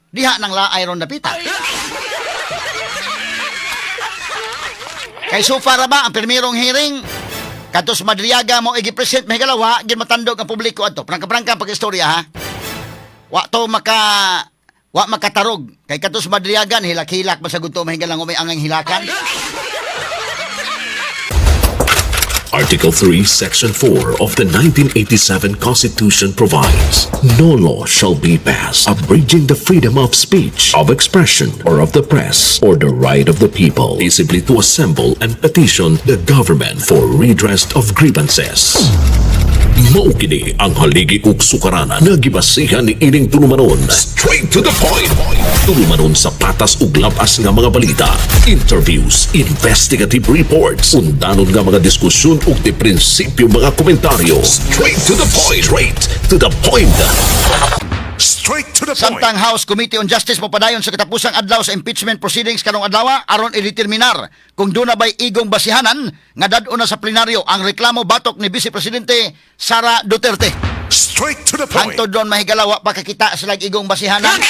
Diha nang laay ron dapita. Kay so far ba ang primerong hearing kadto sa Madriaga mo igi-present, mahigala, wa gid matandog ang publiko adto. Prangka-prangka ang pag-istorya ha. Wa makatarog kay kadto sa Madriaga hilak-hilak ba sa gudto, mahigala, may angang hilakan. Article 3, Section 4 of the 1987 Constitution provides, "No law shall be passed abridging the freedom of speech, of expression, or of the press, or the right of the people peaceably to assemble and petition the government for redress of grievances." Mao kini ang haligi ug sukaranan nga gibasihan ni ining tulumanon. Straight to the point. Tulumanon sa patas ug labas nga mga balita, interviews, investigative reports, undanon nga mga diskusyon ug di prinsipyo mga komentaryo. Straight to the point. Straight to the point. Straight to the point. Samtang House Committee on Justice mopadayon sa katapusang adlaw sa impeachment proceedings karong adlaw aron i-determinar kung duna bay igong basihanan nga dad-on na sa plenaryo ang reklamo batok ni Vice Presidente Sara Duterte. Straight to the point. Hangtod ron, mahigala, wa pa kakita sila igong basihanan.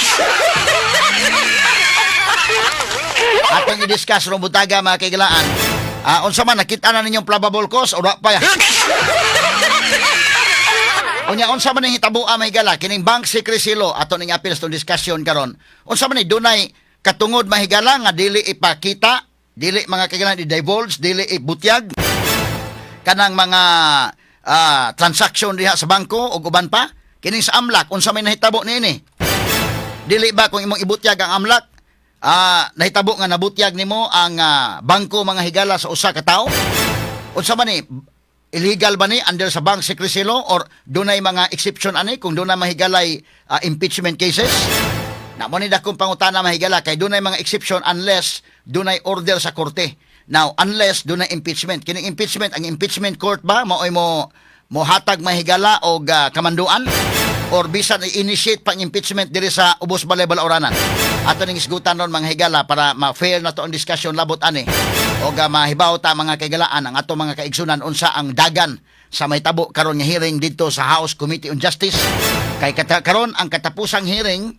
Atong i-discuss ron butaga, mga kaigalaan. Unsa man nakita na ninyong probable cause o wa pa ya? Unya, unsa man ning hitaboa, mahigala, kining bank secrecy law ato ning apil sa discussion karon? Unsa man ni dunay katungod, mahigala, nga dili ipakita, dili, mga kaigalaan, i-divulge, dili ibutyag kanang mga transaction diha sa bangko ug uban pa? Kining sa AMLC, unsa may nahitabo niini? Dili ba kung imong ibutyag ang AMLC, nahitabo nga nabutyag nimo ang bangko, mga higala, sa usa ka tawo? Unsa man ni, illegal ba ni under sa bank secrecy law or dunay mga exception ani kung dunay mahigalay impeachment cases? Na mo ni dakong pangutana, mahigala, kay dunay mga exception unless dunay order sa korte. Now, unless dunay impeachment. Kining impeachment, ang impeachment court ba maoy mo mohatag, mahigala, og kamanduan or bisan i-initiate pang impeachment diri sa ubos balay balauranan? Ato ning isgutan ron, mga higala, para ma-fair na to ang discussion labot ani og mahibaw ta, mga kaigalaan, ang ato mga kaigsunan, unsa ang dagan sa mahitabo karon nga hearing dito sa House Committee on Justice, kay karon ang katapusang hearing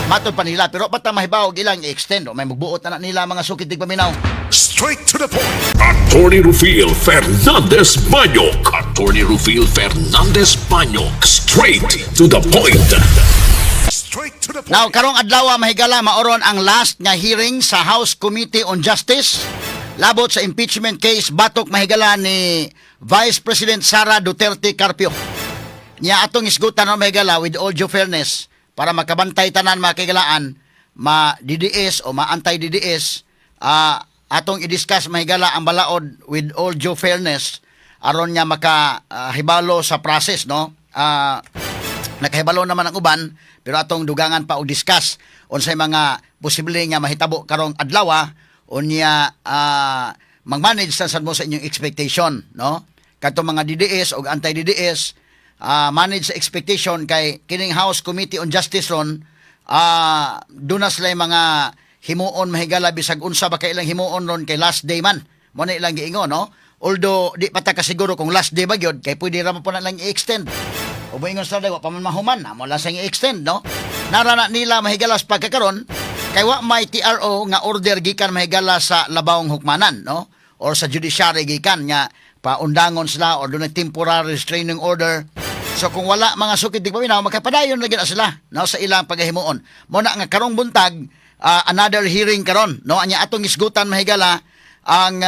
matod pa nila, pero pa ta mahibaw og ilang i-extend o may mugbuot na, na nila, mga sukit paminaw. Straight to the point. Attorney Rufil Fernandez Banyok. Attorney Rufil Fernandez Banyok. Straight to the point. Straight to the point. Now, karong adlaw, mahigala, maoron ang last nga hearing sa House Committee on Justice labot sa impeachment case batok, mahigala, ni Vice President Sara Duterte Carpio. Nya atong isgutan no, mahigala, with all due fairness para makabantay tanan, mga kaigalaan, ma DDS o ma anti-DDS, atong i-discuss, mahigala, ang balaod with all due fairness aron nga maka hibalo sa process, no? Nakahibalo naman ang uban, pero atong dugangan pa og discuss unsay mga posible nga mahitabo karong adlaw. Unya mag-manage sa sad mo sa inyong expectation, no? Kadtong mga DDS og anti-DDS, manage sa expectation kay kining House Committee on Justice ron, duna sila mga himuon, mahigala, bisag unsa ba kay ilang himuon ron kay last day man mo na ilang giingon, no? Although di pa ta kasiguro kung last day ba gyud kay pwede ra man po na lang i-extend o moingon sila, wa pa man mahuman na mo lang sang i-extend, no? Nara na nila, mahigala, sa pagkakaron kay wa may TRO nga order gikan, mahigala, sa labawong hukmanan, no, or sa judiciary gikan nga paundangon sila or dunay temporary restraining order. So kung wala, mga sukid di paminaw, makapadayon lagi na sila, no, sa ilang pagahimuon. Mo na nga karong buntag, another hearing karon, no? Anya atong isgutan, mahigala, ang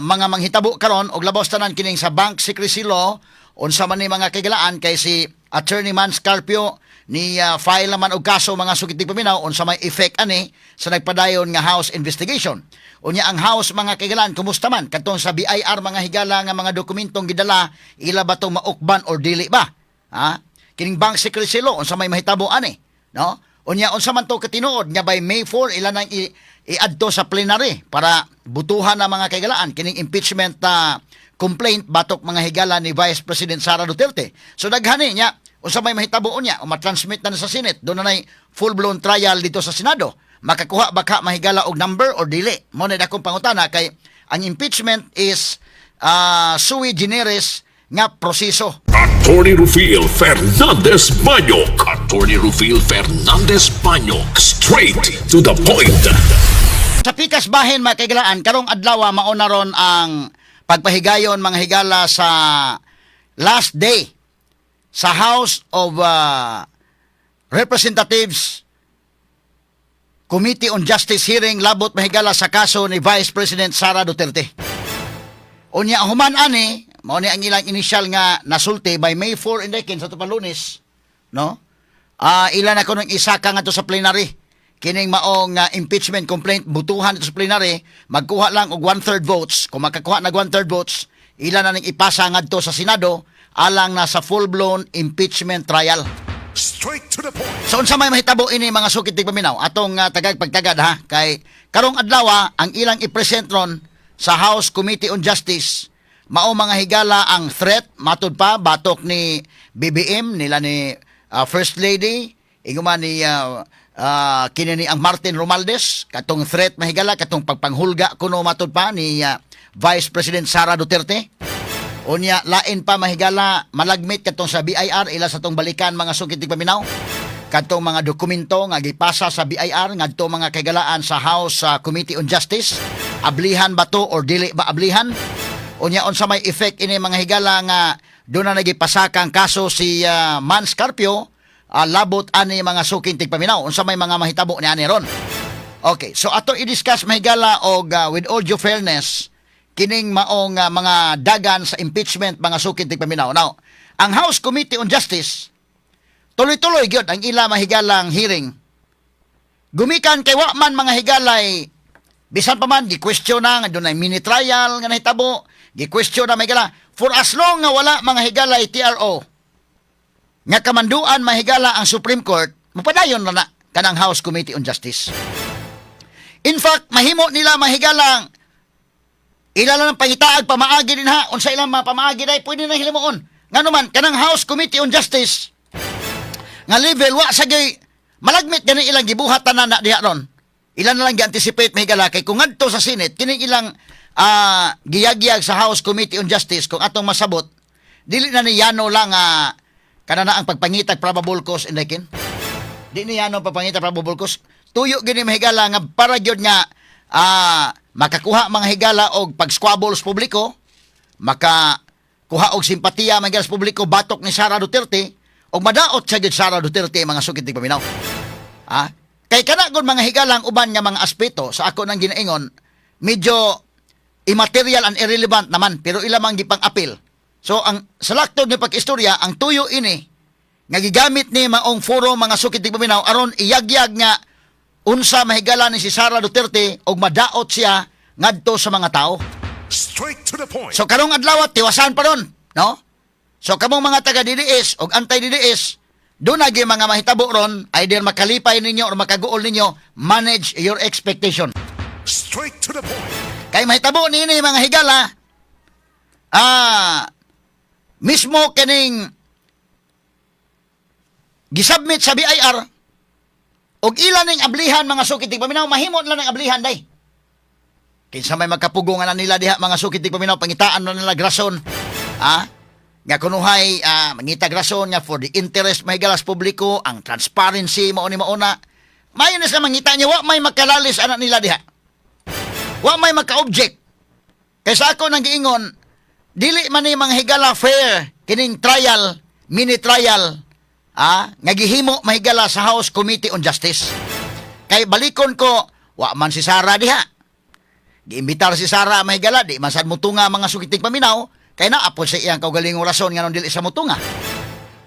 mga manghitabo karon og labaw tanan kining sa bank secrecy law, unsa man ni, mga kaigalaan, kay si Attorney Mans Carpio ni file naman og kaso, mga sukit di paminaw, unsa may effect ani sa nagpadayon nga House investigation. Unya ang House, mga kaigalaan, kumusta man kadtong sa BIR, mga higala, nga mga dokumentong gidala, ila ba tong maukban or dili ba? Ha, kining bank secrecy law, unsa may mahitabo ani, no? Unya unsa man to katinuod nga by May 4 ila nang iadto sa plenary para butuhan na, mga kaigalaan, kining impeachment complaint batok, mga higala, ni Vice President Sara Duterte? So daghan ni niya unsa may mahitabo niya o ma-transmit na sa Senate, doon na full-blown trial dito sa Senado. Makakuha ba ka, mahigala, og number or dili? Mo na akong pangutana kay ang impeachment is sui generis nga proseso. Attorney Rufil Fernandez Banyok. Attorney Rufil Fernandez Paño. Straight to the point. Sa pikas bahin, mga kahigalaan, karong adlaw mao na ron ang pagpahigayon, mga higala, sa last day sa House of Representatives Committee on Justice hearing labot, mahigala, sa kaso ni Vice President Sara Duterte. Unya human ani, mao ni ang ilang initial nga nasulti by May 4 in sa tupa Lunes, no? Ila na kuno isaka ngadto sa plenary. Kining maong impeachment complaint, butuhan ito sa plenary, magkuha lang og one-third votes. Kung makakuha nag one-third votes, ila na ning ipasa ngadto sa Senado alang na sa full-blown impeachment trial. Straight to the point. So unsa may mahitabo ini, mga sukit tigpaminaw, atong tagag pagtagad ha, kay karong adlaw ang ilang i-present ron sa House Committee on Justice mao, mga higala, ang threat matud pa batok ni BBM nila ni First Lady, ingon ni kini ni ang Martin Romualdez, katong threat, mahigala, katong pagpanghulga kuno matud pa ni Vice President Sara Duterte. Unya, lain pa, mahigala, malagmit katong sa BIR, ila sa tong balikan, mga sukit paminaw. Katong mga dokumento nga gipasa sa BIR ngadto, mga kahigalaan, sa House Committee on Justice. Ablihan ba to or dili ba ablihan? Unya, unsa may effect ini, mga higala, nga doon na nagipasakang kaso si Mans Carpio labot ani, mga suking tigpaminaw? Unsa may mga mahitabo ni ani ron? Okay, so ato i-discuss, mahigala, og with all due fairness kining maong mga dagan sa impeachment, mga suking tigpaminaw. Now, ang House Committee on Justice, tuloy-tuloy gyud ang ila, mahigalang, hearing. Gumikan kay wa man, mga higalay, bisan pa man gi-question na nga dunay mini trial nga nahitabo, gi-question na, mahigala, for as long nga wala, mga higalay, TRO nga kamanduan, mahigala, ang Supreme Court, mapadayon na na kanang House Committee on Justice. In fact, mahimo nila, mahigalang, ila lang ang pangitaag pamaagi din ha, unsa ilang mga pamaagi dai pwede na himuon. Ngano man kanang House Committee on Justice nga level, wa sa gay malagmit gani ilang gibuhat tanan na diha ron. Ilan na lang gi-anticipate, mahigala, kay kung ngadto sa Senate kining ilang giyagyag sa House Committee on Justice, kung atong masabot, dili na ni yano lang kana na ang pagpangitag probable cause in kin. Di niya no papangita probable cause. Tuyo gini, mahigala, nga para gyud nga makakuha, mga higala, og pag-squabble sa publiko, makakuha og simpatiya, mga higala, sa publiko batok ni Sara Duterte og madaot sa gyud Sara Duterte, mga sukit paminaw. Kay kana gud, mga higalang, uban nga mga aspeto sa ako nang ginaingon, medyo immaterial and irrelevant naman, pero ila man gipang-apil. So ang sa laktod ni pag-istorya, ang tuyo ini nga gigamit ni maong forum, mga sukit paminaw, aron iyagyag nga unsa mahigala ni si Sara Duterte og madaot siya ngadto sa mga tao. Straight to the point. So karong adlaw tiwasan pa ron, no? So kamong mga taga DDS og anti-DDS, doon na gyud mga mahitabo ron, either makalipay ninyo or makaguol ninyo, manage your expectation. Straight to the point. Kay mahitabo niini, mga higala, mismo kining gisubmit sa BIR og ila ning ablihan, mga sukit paminaw, mahimo lang ng ablihan day. Kinsa may magkapugongan na nila diha, mga sukit paminaw, pangitaan na nila rason. Nga kunuhay mangitag rason nga for the interest, mahigala, sa publiko, ang transparency mao ni mauna. Mayo na sa mangita niya, wa may makalalis ana nila diha. Wa may maka-object. Kay sa ako nang giingon, dili man ni, mga higala, fair kining trial, mini trial nga gihimo, mahigala, sa House Committee on Justice. Kay balikon ko, wa man si Sara diha. Giimbitar si Sara, mahigala, di man sad mutunga, mga sukitig paminaw, kay naa pod sa iyang kaugalingong rason nga dili sa mutunga.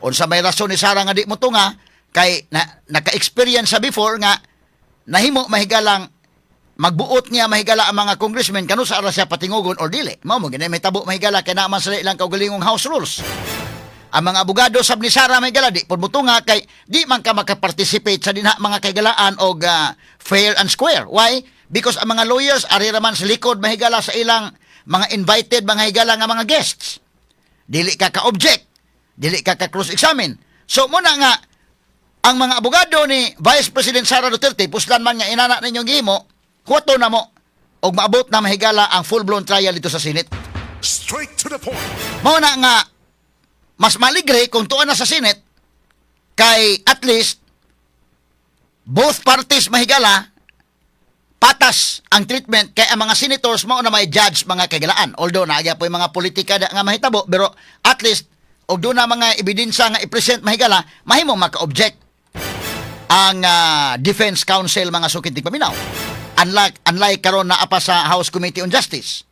Unsa may rason ni Sara nga di mutunga, kay na, naka-experience sa before nga nahimo, mahigalang, magbuot niya, mahigala, ang mga congressmen kanu sa ara siya patingugon or dili. Mao mo gini may tabo, mahigala, kay naa man sila ilang kaugalingong house rules. Ang mga abogado sab ni Sara, mahigala, di pod mutunga kay di man ka makaparticipate sa dinha, mga kahigalaan, og fair and square. Why? Because ang mga lawyers ari ra man sa likod, mahigala, sa ilang mga invited, mga higala, nga mga guests. Dili ka ka-object, dili ka ka cross-examine. So muna nga ang mga abogado ni Vice President Sara Duterte, puslan man nga inana ninyong gihimo, kuwato na mo og maabot na, mahigala, ang full-blown trial dito sa Senate. Straight to the point. Mao na nga mas maligre kung tuan na sa Senate. Kay at least both parties, mahigala, patas ang treatment kay ang mga senators mao na may judge, mga kaigalaan. Although naa gyapoy mga politika da nga mahitabo, pero at least og doon na mga ebidensya nga i-present, mahigala, mahimong maka-object ang defense counsel, mga sukit paminaw. Unlike karon naa pa sa House Committee on Justice.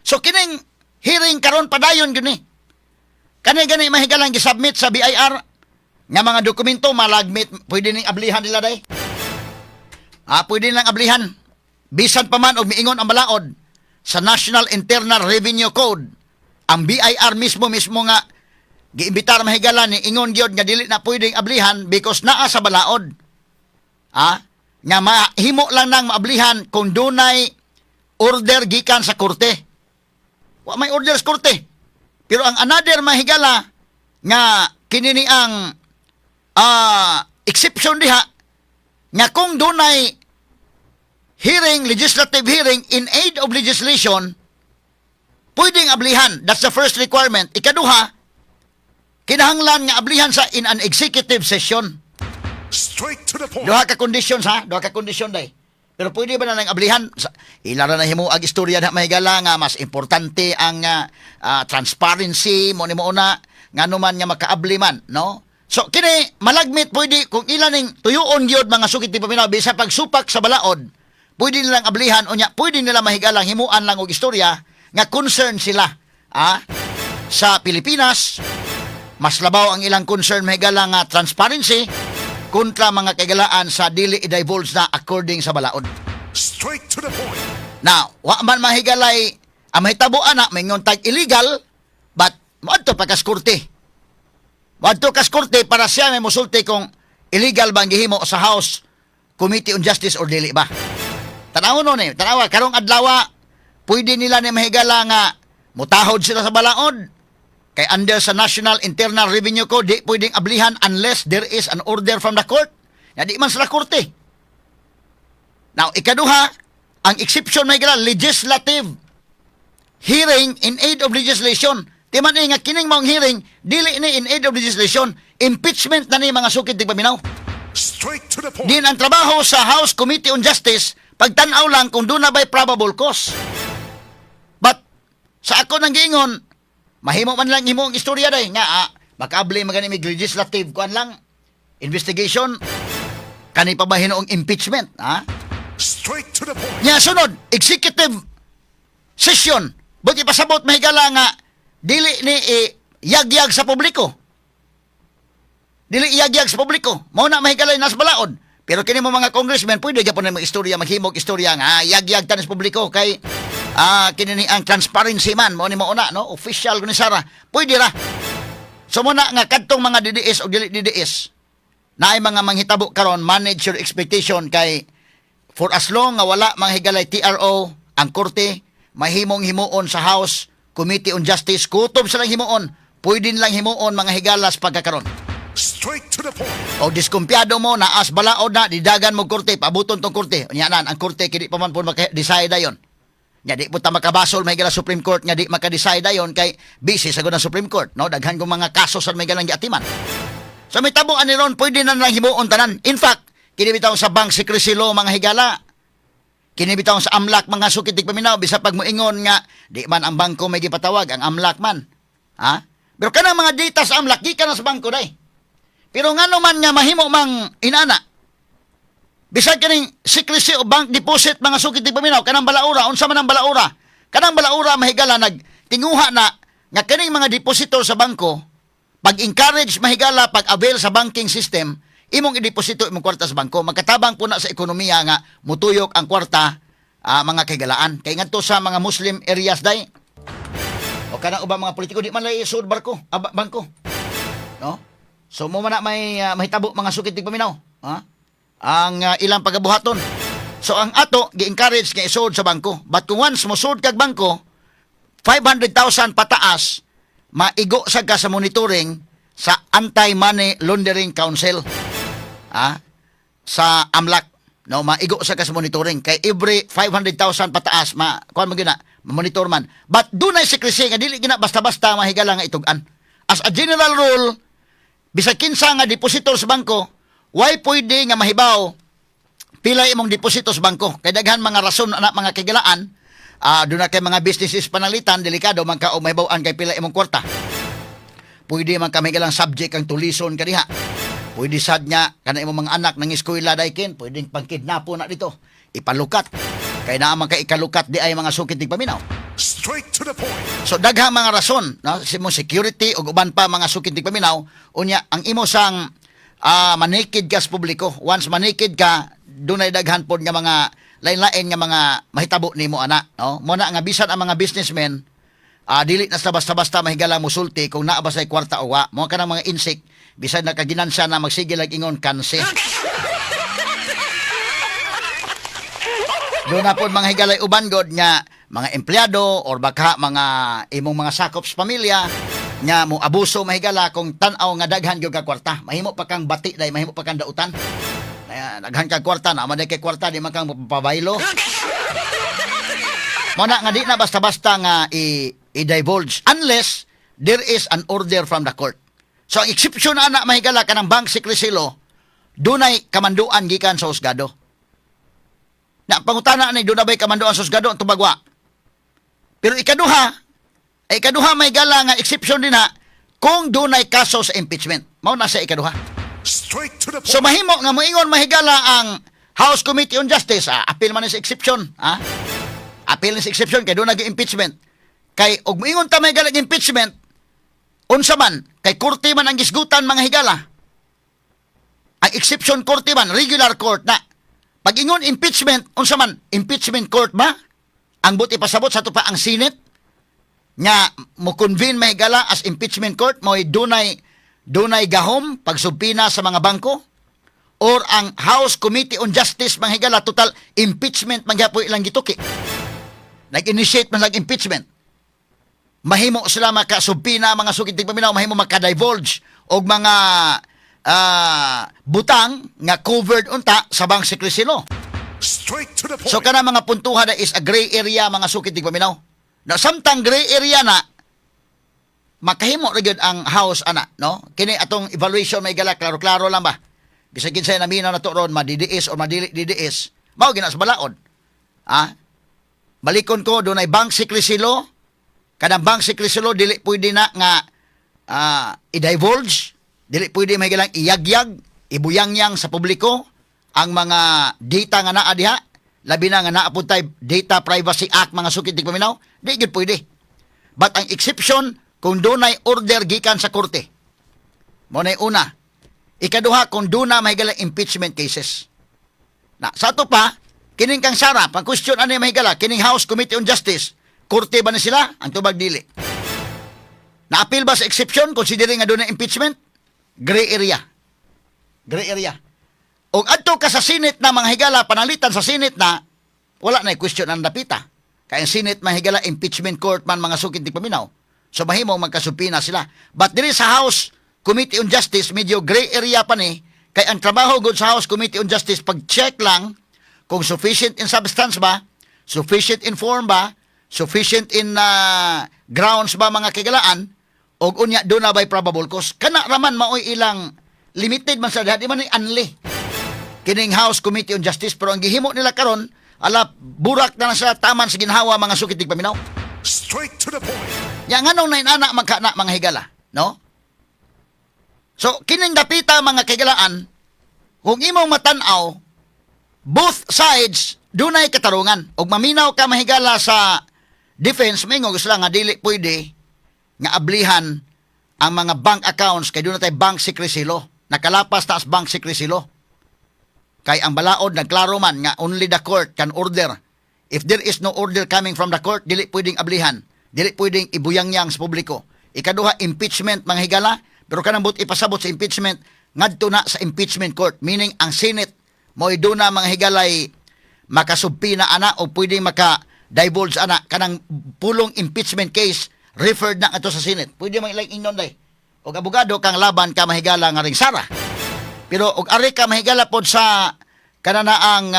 So kining hearing karon padayon gyud ni. Kani gani, mahigalang, gisubmit sa BIR nga mga dokumento, malagmit pwede ning ablihan nila day. Ah, pwede nilang ablihan. Bisan pa man og miingon ang balaod sa National Internal Revenue Code, ang BIR mismo mismo nga giimbitar, mahigala, ni ingon gyud nga dili na pwedeng ablihan because naa sa balaod. Ah, nga mahimo lang nang maablihan kung dunay order gikan sa korte. Wa may order sa korte. Pero ang another, mahigala, nga kini ni ang exception diha nga kung dunay hearing, legislative hearing in aid of legislation, pwedeng ablihan. That's the first requirement. Ikaduha, kinahanglan nga ablihan sa in an executive session. Straight to the point. Duha ka conditions ha, duha ka condition day. Pero pwede ba na nang ablihan? Ila ra na himuag istorya na, mahigala, nga mas importante ang transparency mo ni mo una ngano man nga makaabli man, no? So kini malagmit pwede kung ila ning tuyuon gyud, mga sukit ti paminaw, bisa pagsupak sa balaod, pwede nilang ablihan. Unya pwede nila, mahigalang, himuan lang og istorya nga concern sila sa Pilipinas. Mas labaw ang ilang concern, mahigala, nga transparency kontra, mga kaigalaan, sa dili i-divulge na according sa balaod. Straight to the point. Now, wa man, mahigalay, ang mahitabo ana, maingon tag illegal, but moadto pa kas korte. Moadto kas korte para siya may musulti kung illegal ba ang gihimo sa House Committee on Justice or dili ba. Tanaw no ni, tanawa karong adlaw, pwede nila ni, mahigala, nga mutahod sila sa balaod. Kay under sa National Internal Revenue Code, di pwedeng ablihan unless there is an order from the court. Na di man sila korte. Now, ikaduha, ang exception may gala, legislative hearing in aid of legislation. Di man nga kining maong hearing, dili ni in aid of legislation, impeachment na ni, mga sukit di paminaw. Straight to the point. Din ang trabaho sa House Committee on Justice, pagtanaw lang kung doon na ba'y probable cause. But, sa ako nang giingon, mahimo man lang himo ang istorya day, nga makaabli magani mig legislative kuan lang, investigation, kani pa ba hinuong impeachment, ha? Straight to the point. Nya sunod, executive session. Buti pasabot, mahigala, nga dili ni yagyag sa publiko. Dili iyagyag sa publiko. Mao na, mahigala, nas balaod. Pero kini mo mga congressmen, pwede gyapon na mga istorya, maghimog istorya nga yagyag tanis publiko kay kini ni ang transparency man mo ni mo una, no, official ni Sara. Pwede ra. So muna nga kadtong mga DDS o dili DDS naay mga manghitabo karon, manage your expectation kay for as long nga wala mga higalay TRO ang korte, mahimong himuon sa House Committee on Justice, kutob sa lang himuon, pwede nilang himuon, mga higalas, pagkakaron. Straight to the point. O diskumpiyado mo na as balaod na didagan mo korte, pabuton tong korte. Unya nan ang korte kini pa man po maka-decide dayon. Nya di po ta makabasol, may gala, Supreme Court nga di maka-decide dayon kay busy sa ng Supreme Court, no? Daghan kong mga kaso sa may galang giatiman. So may tabo ani ron, pwede na lang himuon tanan. In fact, kini bitaw sa bank secrecy law, mga higala. Kini bitaw sa AMLAC, mga sukit paminaw, bisa pag moingon nga di man ang bangko may gipatawag, ang AMLAC man. Ha? Pero kanang mga data sa AMLAC gikan na sa bangko day. Pero ngano man nga mahimo mang inana? Bisag kaning secrecy of bank deposit, mga sukit paminaw, kanang balaura, unsa man ang balaura? Kanang balaura, mahigala, nag tinguha na nga kaning mga depositor sa bangko, pag-encourage, mahigala, pag-avail sa banking system, imong ideposito imong kwarta sa bangko, magkatabang po na sa ekonomiya nga mutuyok ang kwarta, mga kaigalaan. Kay ngadto sa mga Muslim areas day, o kanang ubang mga politiko di man lay isud barko, bangko. No? So mo man na may mahitabo, mga sukit paminaw, ha? Ang ilang pagabuhaton. So ang ato gi-encourage nga isuod sa bangko. But kung once mosuod kag bangko, 500,000 pataas, maigo sa ka sa monitoring sa Anti-Money Laundering Council. Ah, sa AMLAC. No, maigo sa ka sa monitoring kay every 500,000 pataas ma kuan mo gina, monitor man. But dunay secrecy nga dili gina basta-basta, mahigala, nga itug-an. As a general rule, Bisag kinsa nga depositor sa bangko, way pwede nga mahibaw pila imong deposito sa bangko. Kay daghan mga rason na, mga kahigalaan, doon na kay mga businesses panalitan, delikado man ka o mahibaw-an kay pila imong kwarta. Pwede man kami galang subject ang tulison ka diha. Pwede sad nga kana imong mga anak nang eskwela daykin, pwedeng pangkidnapo na dito. Ipalukat. Kay naa man kay ikalukat di ay, mga sukit paminaw. Straight to the point. So daghang mga rason, no, sa imong security ug uban pa, mga sukit paminaw, unya ang imo sang manikid ka sa publiko. Once manikid ka, dunay daghan pod nga mga lain-lain nga mga mahitabo nimo ana, no? Mo na nga bisan ang mga businessmen, dili na sa basta-basta mahigala musulti kung naa ba say kwarta o wa. Mo kanang mga insik, bisan nakaginansya na, magsige lag ingon kanse. Doon na po mga higalay uban god nga mga empleyado or baka mga imong mga sakop sa pamilya nga mo abuso mahigala kung tan-aw nga daghan gyud ka kwarta. Mahimo pa kang bati day, mahimo pa kang dautan. Kaya daghan ka kwarta na man kay kwarta, di man kang pabaylo. Mo na nga di na basta-basta nga i-divulge unless there is an order from the court. So ang exception na ana, mahigala, kanang bank secrecy law, dunay kamanduan gikan sa husgado. Na pangutana ni, doon na ba'y kamanduan sa husgado? Ang tubag, wa. Pero ikaduha, ay ikaduha may gala nga exception din na kung dunay kaso sa impeachment. Mao na sa ikaduha. Straight to the point. So mahimo nga moingon mahigala ang House Committee on Justice, appeal man ni sa exception, ah. Appeal ni sa exception kay doon nag-impeachment. Kay og moingon ta mahigala ng impeachment, unsa man kay korte man ang gisgutan, mga higala. Ang exception korte man, regular court na. Pag ingon impeachment, unsa man, impeachment court ba? Ang buti pasabot sa ato pa ang Senate nga mo convene mahigala as impeachment court, mo'y dunay gahom pagsubpoena sa mga bangko, or ang House Committee on Justice, mga higala, total impeachment man gyapon ilang gituki. Nag-initiate man lang impeachment. Mahimo sila makasubpoena, mga sukit paminaw, mahimo makadivulge og mga butang nga covered unta sa bank secrecy law. Straight to the point. So kana mga puntuhan na is a gray area, mga sukit paminaw. Na samtang gray area na, makahimo ra gyud ang House ana, no? Kini atong evaluation may gala, klaro-klaro lang ba. Bisag kinsay naminaw na to ron, ma-DDS or madili DDS, mao gina sa balaod. Ah? Balikon ko, dunay bank secrecy law. Kanang bank secrecy law, dili pwede na nga i-divulge, dili pwede may galang iyagyag, ibuyangyang sa publiko ang mga data nga naa diha, labi na nga naa pud tay Data Privacy Act, mga sukit paminaw, di gyud pwede. But ang exception, kung dunay order gikan sa korte. Mo na una. Ikaduha, kung duna mahigala impeachment cases. Na, sa ato pa, kining kang Sara, pang question ano yung mahigala, kining House Committee on Justice, korte ba na sila? Ang tubag, dili. Na-appeal ba sa exception, considering nga doon impeachment? Gray area. Gray area. O adto ka sa Senate na, mga higala, panalitan sa Senate na, wala na question ang dapita. Kaya ang Senate, mga higala, impeachment court man, mga sukit di paminaw. So mahimo magkasubpoena sila. But diri sa House Committee on Justice, medyo gray area pa ni, kay ang trabaho gud sa House Committee on Justice, pag-check lang kung sufficient in substance ba, sufficient in form ba, sufficient in grounds ba, mga kigalaan, og unya doon na by probable cause. Kana raman maoy ilang limited man sa diha, di man ni unli kining House Committee on Justice, pero ang gihimo nila karon, ala, burak na lang sa taman sa ginhawa, mga sukit paminaw. Straight to the point. Ya nganong nainana magka na, mga higala, no? So kining dapita, mga kahigalaan, kung imong matan-aw, both sides dunay katarungan. Ug maminaw ka mahigala sa defense, mingon sila nga dili pwede nga ablihan ang mga bank accounts kay doon na tay bank secrecy law. Nakalapas ta as bank secrecy law. Kay ang balaod nagklaro man nga only the court can order. If there is no order coming from the court, dili pwedeng ablihan. Dili pwedeng ibuyangyang sa publiko. Ikaduha, impeachment, mga higala, pero kanang but ipasabot sa impeachment, ngadto na sa impeachment court, meaning ang Senate mo'y na, mga higalay, makasubpoena ana o pwedeng maka divulge ana kanang pulong impeachment case referred na ato sa Senate. Pwede man ilang ingnon day. Og abogado kang laban ka mahigala nga ring Sara. Pero og ari ka mahigala pod sa kanana ang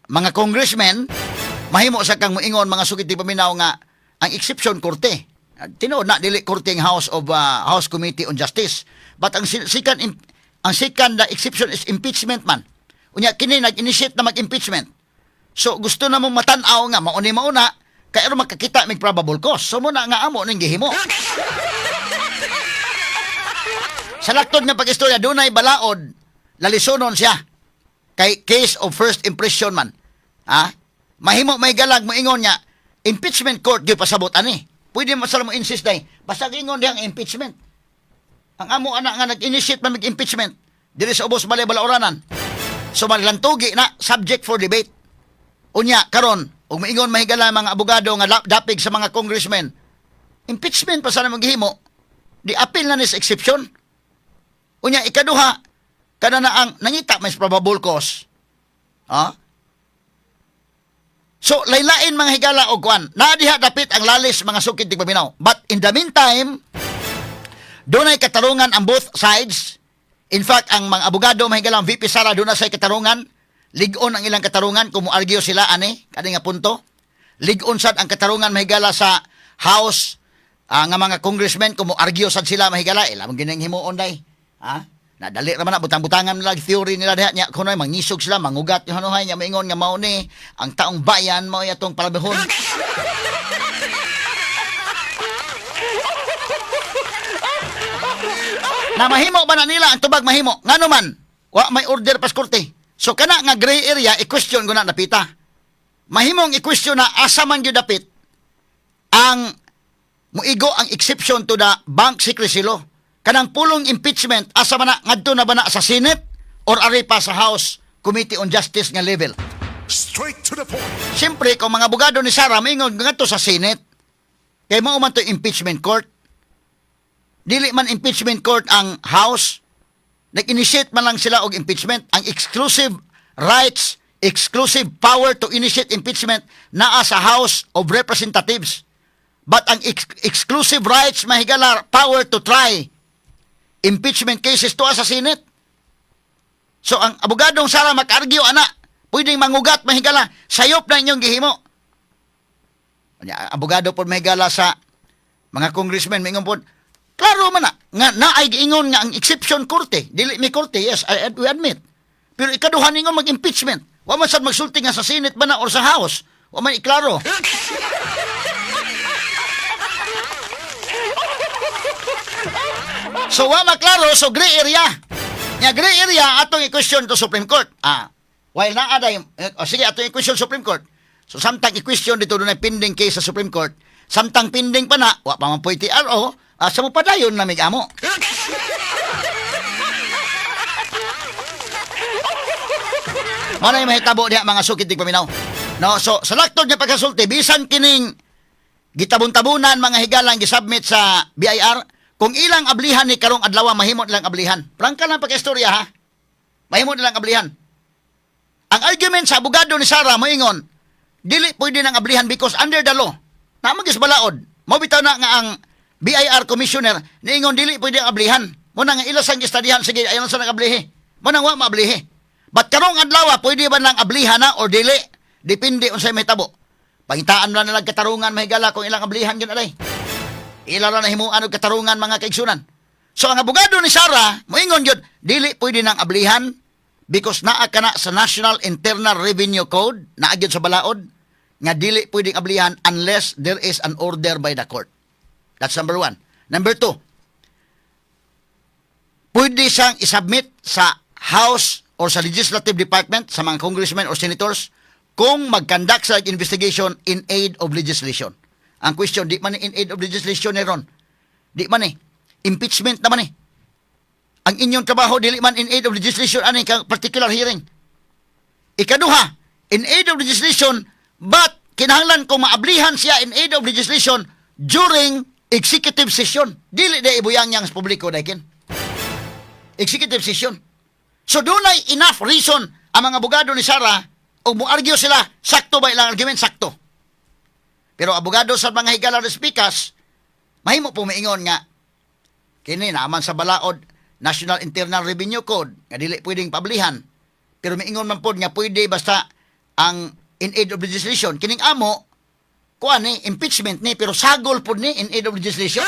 mga congressmen, mahimo sa kang moingon, mga sukit di paminaw, nga ang exception korte. Tinuod na dili korte ang House Committee on Justice. But ang second na exception is impeachment man. Unya kini nag-initiate na mag-impeachment. So gusto na mong matan-aw nga mauni mauna kay aron makakita mig probable cause. So mao na nga amo ning gihimo. Sa laktod nga pag-istorya, dunay balaod, lalisonon siya. Kay case of first impression man. Ha? Mahimo may galag mo ingon nga impeachment court gyud pasabot ani. Pwede mo sila mo insist day. Basta ingon dihang impeachment. Ang amo ana nga nag-initiate man mag-impeachment diri sa ubos balay balaoranan. So maglantugi na, subject for debate. Unya karon ug moingon mahigala mga abogado nga dapig sa mga congressmen. Impeachment pa sana maghimo. Di appeal na ni sa exception. Unya ikaduha, kada na ang nangita may probable cause. Ha? So laylain mga higala og kuan. Naa diha dapit ang lalis, mga sukid tigpaminaw. But in the meantime, dunay katarungan ang both sides. In fact, ang mga abogado mahigala ang VP Sara doon na sa katarungan. Lig-on ang ilang katarungan kung mo-argue sila ani kani nga punto. Lig-on sad ang katarungan mahigala sa House nga mga congressmen kung mo-argue sad sila mahigala. Ila man gining himuon day. Ha? Nadali ra man na butang-butangan nila theory nila diha nya kunoy mangisog sila mangugat yung hanuhay nya maingon nga mao ni ang taong bayan mao atong palabihon. Na mahimo ba na nila ang tubag mahimo? Ngano man wa may order pas korte. So kana nga gray area i-question ko na napita. Mahimong i-question na asa man gyud dapit ang muigo ang exception to the bank secrecy law. Kanang pulong impeachment asa man na, ngadto na ba na sa Senate or ari pa sa House Committee on Justice nga level? Straight to the point. Siyempre, kung mga abogado ni Sara maingon ngadto sa Senate, kay mao man to impeachment court. Dili man impeachment court ang House. Nag-initiate man lang sila og impeachment. Ang exclusive rights, exclusive power to initiate impeachment naa sa House of Representatives. But ang exclusive rights, mahigala, power to try impeachment cases tuwa sa Senate. So ang abogadong Sara maka-argue ana, pwedeng mangugat mahigala, sayop na inyong gihimo. Nya, abogado po mahigala sa mga congressmen mingon po, klaro man na nga naay giingon nga ang exception korte, dili mi korte, yes, we admit. Pero ikaduha ningon mag-impeachment. Wa man sad magsulti nga sa Senate ba na or sa House. Wa man iklaro. So wa maklaro, so gray area. Nya gray area atong i-question to Supreme Court. While naa day, oh, sige atong i-question Supreme Court. So samtang i-question dito dunay pending case sa Supreme Court, samtang pending pa na, wa pa man po'y TRO, sa mo padayon na mig amo. Mao na yung mahitabo diha, mga sukid tigpaminaw. No, so sa laktod nga pagkasulti bisan kining gitabon-tabunan mga higalang gisubmit sa BIR, kung ilang ablihan ni karong adlaw mahimo nilang ablihan. Prangka lang pagkaistorya ha. Mahimo nilang ablihan. Ang argument sa abogado ni Sara moingon, dili pwede nang ablihan because under the law, na magis balaod. Mao bitaw na nga ang BIR commissioner niingon dili pwede ang ablihan. Mo na nga ila sang gistadihan, sige ayon sa nagablihi. Mo nang wa maablihi. But karong adlaw pwede ba nang ablihan na or dili? Depende unsay mahitabo. Pangitaan na nilang katarungan mahigala kung ilang ablihan gyud alay. Ila ra na himuan og katarungan mga kaigsunan. So ang abogado ni Sara moingon gyud dili pwede nang ablihan because naa kana sa National Internal Revenue Code, naa gyud sa balaod nga dili pwedeng ablihan unless there is an order by the court. That's number one. Number two, pwede siyang isubmit sa House or sa Legislative Department, sa mga congressmen or senators, kung mag-conduct sa investigation in aid of legislation. Ang question, di man ni in aid of legislation ni ron. Di man eh. Impeachment naman eh. Ang inyong trabaho, dili man in aid of legislation, ani ka particular hearing. Ikaduha, in aid of legislation, but kinahanglan kung maablihan siya in aid of legislation during executive session. Dili na ibuyang yang sa publiko daikin. Executive session. So dunay enough reason ang mga abogado ni Sara o mo-argue sila, sakto ba ilang argument? Sakto. Pero abogado sa mga higala speakers, mahimo po maingon nga kini naman sa balaod National Internal Revenue Code nga dili pwedeng pablihan. Pero miingon man pod nga pwede basta ang in aid of legislation. Kining amo kuan ni impeachment ni pero sagol pod ni in aid of legislation.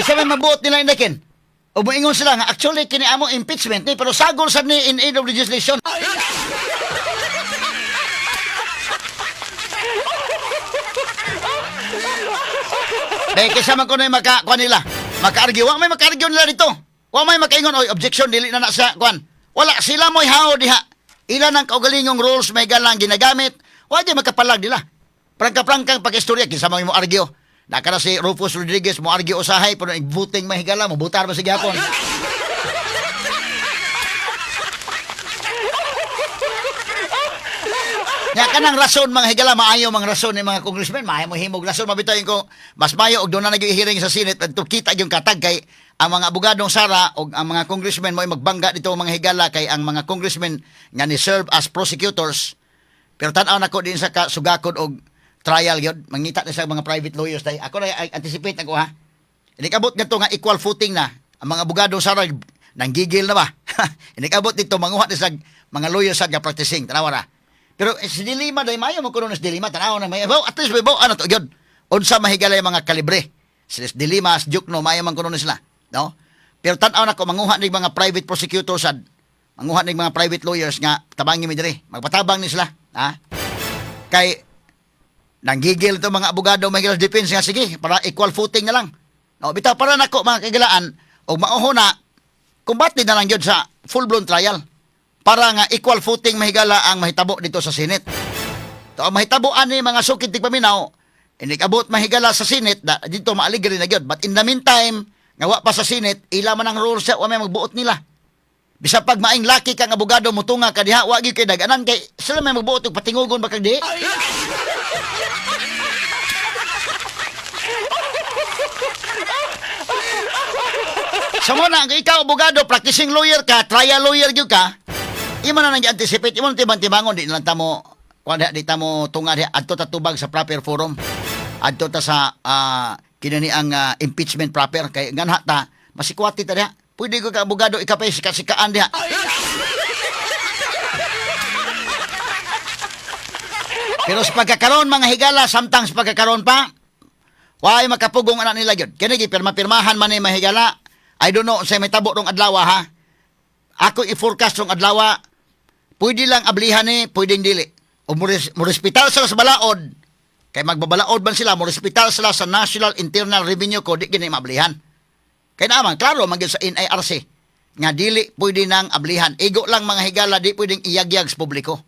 Isa may mabuot nila indakin. O moingon sila nga actually kini amo impeachment ni pero sagol sad ni in aid of legislation. Dahil kaysa man kuno maka kuan nila. Maka-argue. Wa may maka-argue nila dito. Wa may makaingon oy objection dili na na sa kuan. Wala sila mo'y hao diha. Ila nang kaugalingong rules may galang ginagamit. Wa di makapalag nila. Prangka-prangkang pag-istorya kinsa man mo argue. Nakara si Rufus Rodriguez mo argue usahay pero nag-voting mahigala mo butar ba sa gihapon. Nya kanang rason mga higala maayo mga rason ni mga congressmen, maayo mo himog rason mabitayon ko mas maayo og doon na nag-hearing sa Senate adto kita yung katag kay ang mga abogadong Sara og ang mga congressmen mo magbangga dito mga higala kay ang mga congressmen nga ni serve as prosecutors. Pero tan-aw nako din sa sugakod og trial gyud mangita na sa mga private lawyers day. Ako na anticipate nako ha. Inikabot ngadto nga equal footing na ang mga abogado Sara nanggigil na ba. Inikabot dito manguha ni sa mga lawyers sa nga practicing tanawa ra. Pero eh, si Dilima day maayo mo kuno si Dilima tanaw na may at least may ano to gyud. Unsa mahigala yung mga kalibre. Si Dilima, si Jukno maayo man kuno ni sila, no? Pero tan-aw nako manguha ni mga private prosecutors sad. Manguha ni mga private lawyers nga tabangi mi diri. Magpatabang ni sila, ha? Kay nanggigil ito mga abogado may defense nga sige para equal footing na lang. No, bitaw para nako mga kagilaan og mauho na kumbate na lang gyud sa full-blown trial para nga equal footing mahigala ang mahitabo dito sa Senate. To ang mahitabo ani mga sukid tigpaminaw inikabot mahigala sa Senate da, dito maaligri na gyud. But in the meantime nga wa pa sa Senate ila man ang rules sa wa may magbuot nila. Bisa pag maing laki kang abogado mutunga ka diha wa gyud kay daganan kay sila may magbuot og patingugon ba kag di. Sa mo na, ikaw abogado, practicing lawyer ka, trial lawyer gyud ka, imo na nang anticipate, imo na tibang-tibangon, di na lang tamo, kuan diha, di tamo tunga diha, adto ta tubag sa proper forum. Adto ta sa kinani ang impeachment proper kay nganha ta masikwati ta diha. Pwede ko ka abogado ikapay sika-sikaan diha. Pero sa pagkakaroon mga higala samtang sa pagkakaroon pa, way makapugong anak nila gyud. Kini gipirma-pirmahan man ni mahigala. I don't know unsay may tabo rong adlaw ha. Ako i-forecast rong adlaw, pwede lang ablihan ni, pwedeng dili. O murespital sila sa balaod. Kay magbabalaod man sila, murespital sila sa National Internal Revenue Code, di gini maablihan. Kay naman, klaro man gyud sa NIRC nga dili pwede nang ablihan. Igo lang mga higala, di pwedeng iyagyag sa publiko.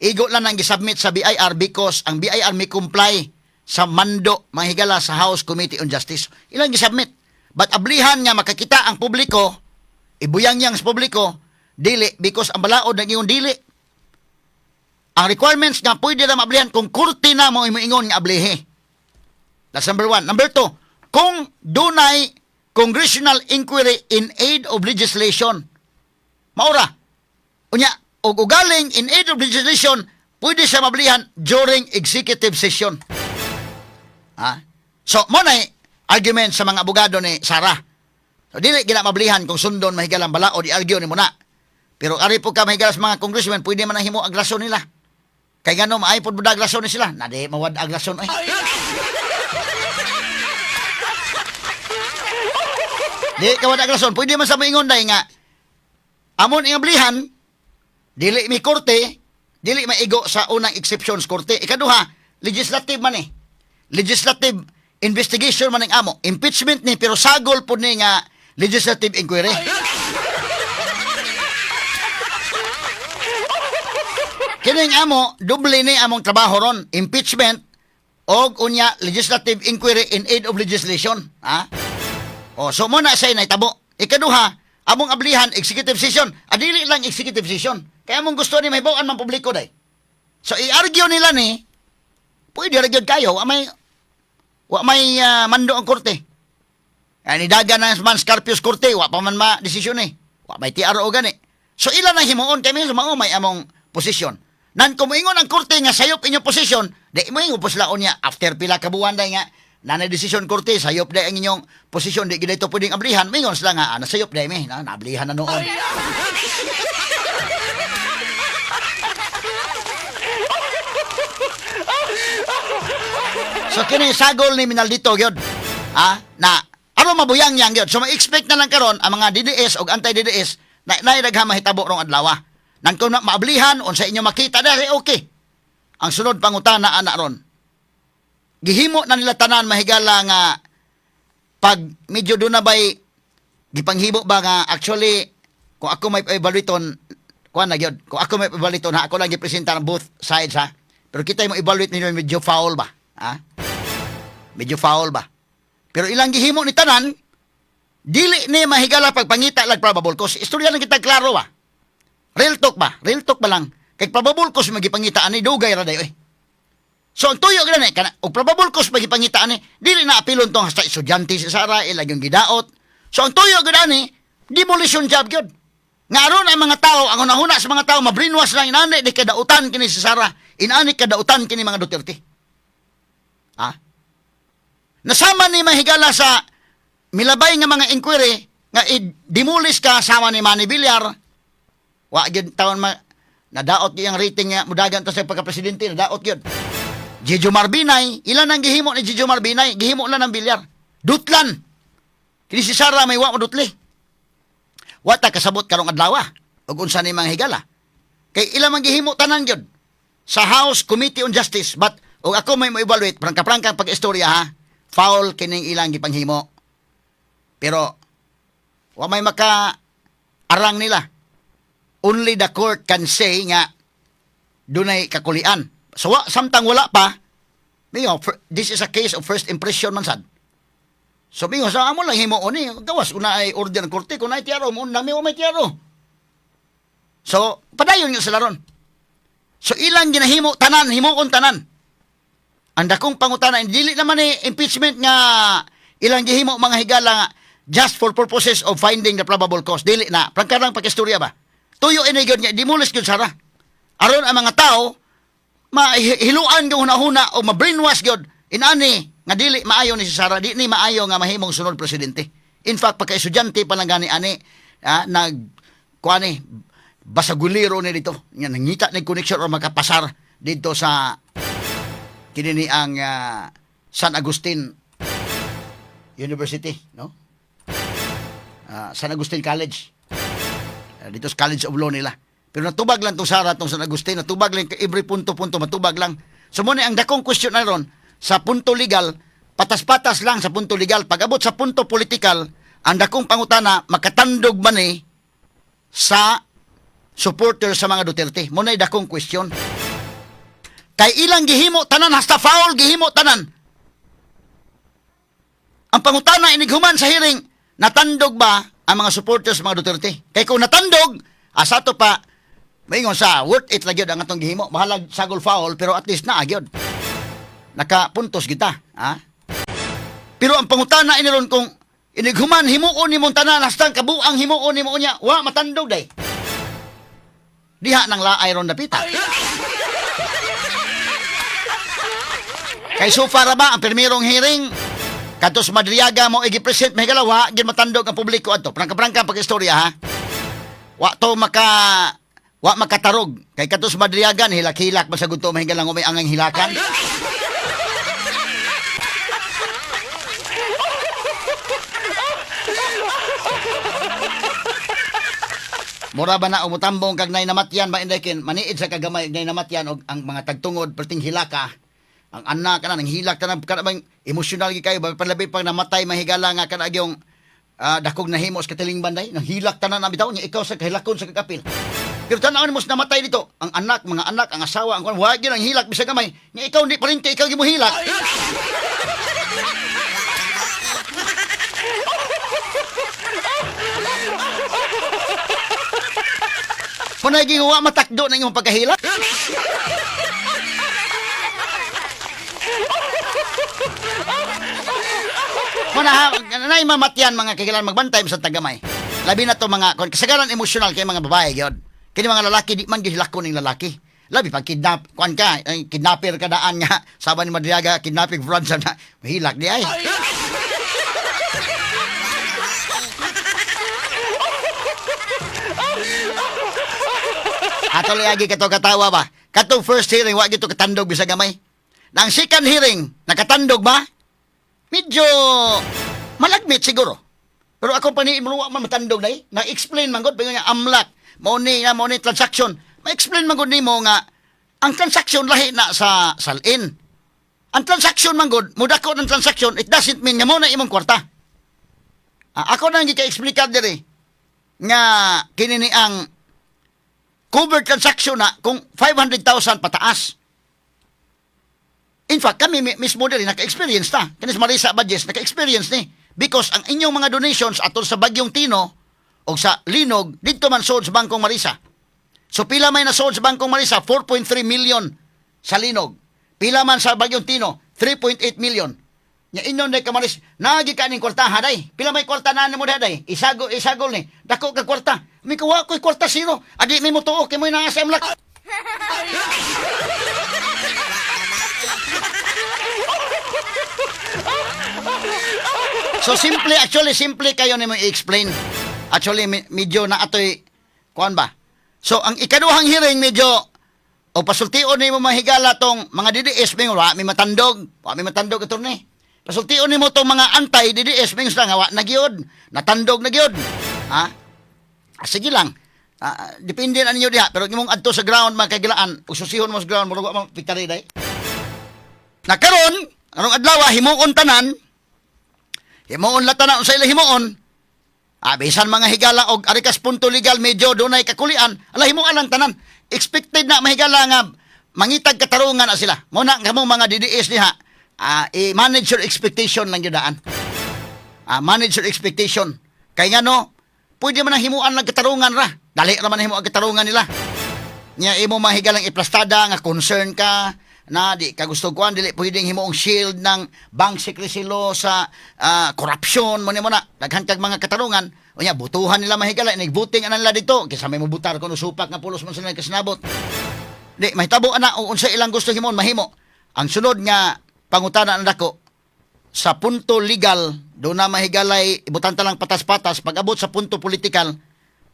Igo lang nang gisubmit sa BIR because ang BIR may comply sa mando mga higala sa House Committee on Justice. Ilang gisubmit. But ablihan nga makakita ang publiko, ibuyang yang sa publiko, dili because ang balaod nag ingon dili. Ang requirements nga pwede na maablihan kung korte na mo ingon nga ablihi. That's number one. Number two, kung dunay congressional inquiry in aid of legislation. Maura. Unya, og ugaling in aid of legislation, pwede siya mablihan during executive session. Ha? So, mo na argument sa mga abogado ni Sara. So, dili gina mablihan kung sundon mahigalang balaod, i-argue ni mo na. Pero ari po ka mahigala sa mga congressman, pwede man ang himo ang rason nila. Kay ngano maay pod budag rason ni sila. Na di mawad ang rason ay. Di ka wad ang rason, pwede man sa moingon day nga amon ingablihan dili mi korte, dili maigo sa unang exceptions korte. Ikaduha, legislative man eh. Legislative investigation man ang amo. Impeachment ni pero sagol pod ni nga legislative inquiry. Kining amo, doble ni among trabaho ron. Impeachment og unya legislative inquiry in aid of legislation. Ha? O, so mo na say naitabo. Ikaduha, among ablihan executive session. Adili lang executive session. Kaya among gusto ni mahibaw-an man publiko day. So i-argue nila ni, pwede ra gyud kayo, wa may mando ang korte. Ay ni daga na man Scarpius korte, wa pa man ma desisyon eh. Wa may TRO gani. So ila na himuon kay minsan mao may among posisyon. Nan kung moingon ang korte nga sayop inyong posisyon, di mo ingon po sila unya after pila ka buwan day nga nanay desisyon korte sayop day ang inyong posisyon di gid ito pwedeng ablihan mingon sila nga ah, nasayop day mi na naablihan na noon. So kini sagol ni Minaldito gyud. Ah, na Aron mabuyang yang gyud. So ma-expect na lang karon ang mga DDS og anti-DDS na naay daghang mahitabo rong adlaw. Nan kung na maablihan unsa inyo makita diri, okay. Ang sunod pangutana ana ron. Gihimo na nila tanan, mahigala, nga pag medyo doon na bay gipanghibo ba nga actually kung ako may evaluaton kuan na gyud, kung ako may evaluaton ha, ako lang gipresenta ng both sides ha, pero kita mo evaluate ninyo, medyo foul ba ha, medyo foul ba, pero ilang gihimo ni tanan dili ni mahigala pagpangita lag probable cause. Istorya lang kita klaro ba, real talk ba, real talk ba lang, kay probable cause magipangita ani dugay ra day oy. So ang tuyo gani kana og probable cause magipangita ani, dili na apilon tong hasta estudyante si Sara ilang yung gidaot. So ang tuyo gani, demolition job gyud. Nga aron ang mga tao, ang hunahuna sa mga tao mabrainwash lang, inani di kadautan kini si Sara, inani kadautan kini mga Duterte. Ha? Nasama ni mahigala sa milabay nga mga inquiry nga i-demolish ka sama ni Manny Villar. Wa gyud taon ma nadaot gyud ang rating nga mudagan to sa pagka-presidente, nadaot gyud. Jejomar Binay, ilan ang gihimo ni Jejomar Binay? Gihimo lang ng Villar. Dutlan. Kini si Sara may wa mo dutli. Wa ta kasabot karong adlaw ug unsa ni mga higala. Kay ilang man gihimo tanan gyud sa House Committee on Justice. But ug ako may mo-evaluate, prangka-prangka pag-istorya ha, foul kining ilang gipanghimo. Pero wa may maka arang nila. Only the court can say nga dunay kakulian. So wa, samtang wala pa, mingo, this is a case of first impression man sad. So mingo sa amo lang himo ni, gawas una ay order ng korte kung naay tiyaro mo nami o may tiyaro. So padayon nga sila ron. So ilang ginahimo tanan, himuon tanan. Ang dakong pangutana, dili naman ni impeachment nga ilang gihimo, mga higala, nga just for purposes of finding the probable cause. Dili na. Prangkarang pagkistorya ba? Tuyo ini gyud nga demolish gyud Sara. Aron ang mga tao mahiluan gyud hunahuna o ma-brainwash gyud inani nga dili maayo ni si Sara, di ni maayo nga mahimong sunod presidente. In fact, pagka-estudyante pa lang gani ani, nag kuani basagulero ni dito. Nga nangita ni connection or makapasar dito sa kini ni ang San Agustin University, no? San Agustin College. Dito sa College of Law nila. Pero natubag lang tong Sara, tong San Agustin, natubag lang every punto-punto, matubag lang. So muna ang dakong question na ron, sa punto legal, patas-patas lang sa punto legal. Pag abot sa punto political, ang dakong pangutana, makatandog man ni sa supporter sa mga Duterte. Muna dakong question. Kay ilang gihimo tanan, hasta foul gihimo tanan. Ang pangutana inighuman sa hearing, natandog ba ang mga supporters sa mga Duterte? Kay kung natandog, asa to pa, maingon sa worth it lang gyud ang atong gihimo. Bahalag sagol foul, pero at least naa gyud. Nakapuntos kita, ha? Pero ang pangutana iniron kung inighuman himuon nimong tanan hasta ang kabuang himuon nimo niya, wa matandog day. Diha nang laay ron dapita. Kay so far ba ang primerong hearing kadto sa Madriaga mo igi-present, mahigala, wa gyud matandog ang publiko adto. Prangka-prangka pag-istorya ha. Wa to maka wa makatarog kay kadto sa Madriaga hilak-hilak man sa gudto, mahigala, may angang hilakan. Mura ba na umutambong kag nay namatyan ba inday kin maniid sa kagamay nay namatyan og ang mga tagtungod perting hilaka, ang anak kana nang hilak tanan kana bang emosyonal gyud kayo ba, palabi pag namatay, mahigala, nga kana gyung dakog nahimo sa katilingban day nang hilak tanan na bitaw niya, ikaw sa kahilakon sa kakapil, pero tan-aw nimo sa namatay dito ang anak, mga anak, ang asawa, ang kuan, wa gyud ang hilak bisag gamay nga ikaw di pa rin kay ikaw gyud mo hilak. Kung naging wa matakdo na imong pagkahilak. Muna ha, nay mamatyan, mga kagilan, magbantay sa tagamay. Labi na to mga kon kasagaran emosyonal kay mga babae gyud. Kini mga lalaki di man gyud hilakon ning lalaki. Labi pag kidnap, kuan ka, ay, kidnapper ka daan nga, sama ni Madriaga, kidnapping fraud sa na, mahilak di ay. Ato lagi kato katawa ba? Katong first hearing, wa gyud to katandog bisag gamay. Nang second hearing, nakatandog ba? Medyo Malagmit siguro. Pero ako pa ni mo, wa man matandog day. Na-explain man gud nga AMLC, mao ni nga mao ni transaction. Ma-explain man gud nimo nga ang transaction lahi na sa salin. Ang transaction man gud, mudako ng transaction, it doesn't mean nga mo na imong kwarta. Ah, ako nang gika-explicar diri nga kini ni ang covered transaction na kung 500,000 pataas. In fact, kami mismo diri naka-experience ta. Kinis Marisa Badges naka-experience ni because ang inyong mga donations atol sa Bagyong Tino o sa Linog didto man sold sa Bangkong Marisa. So pila may na sold sa Bangkong Marisa? 4.3 million sa Linog. Pila man sa Bagyong Tino? 3.8 million. Nya inyon day kamaris, nagi ka ning kwarta haday. Pila may kwarta na nimo day? Isago isagol ni. Dako ka kwarta. Mi kuha ko'y kwarta zero. Adi mi motuo kay mo naa sa AMLC. So simple, actually simple kayo nimo i-explain. Actually medyo na atoy kuan ba. So ang ikaduhang hearing medyo o pasultion nimo mahigala tong mga DDS mingon wa mi matandog, wa mi matandog, attorney. Pasultion nimo tong mga anti DDS mingon sila nga wa na gyud, natandog na gyud. Ha? Ah, sige lang. Ah, depende na ninyo diha, pero imong adto sa ground mga kagilaan, ug susihon mo sa ground, murag wa man piktari day. Na karon, karong adlaw himuon tanan, himuon la tanan unsa ila himuon. Ah, bisan mga higala og arikas punto legal medyo dunay kakulian, ala himuon lang tanan. Expected na mahigala nga mangitag katarungan na sila. Mo na kamo mga DDS diha, ah, i-manage your expectation lang gyud daan. Ah, manage your expectation. Kay nga no, pwede man ang himuan lang katarungan ra. Dali ra man himo ang katarungan nila. Nya imo mahigalang iplastada nga concern ka na di ka gusto kuan, dili pwedeng himuong shield ng bank secrecy law sa corruption mo ni mo na daghan kag mga katarungan. Unya butuhan nila mahigala, inig voting ana nila dito kaysa may mobutar kuno supak nga pulos man sila kasinabot. Di mahitabo ana og unsa ilang gusto himon mahimo. Ang sunod nga pangutana ang dako sa punto legal do na mahigalay ibutan ta lang patas-patas. Pag abot sa punto political,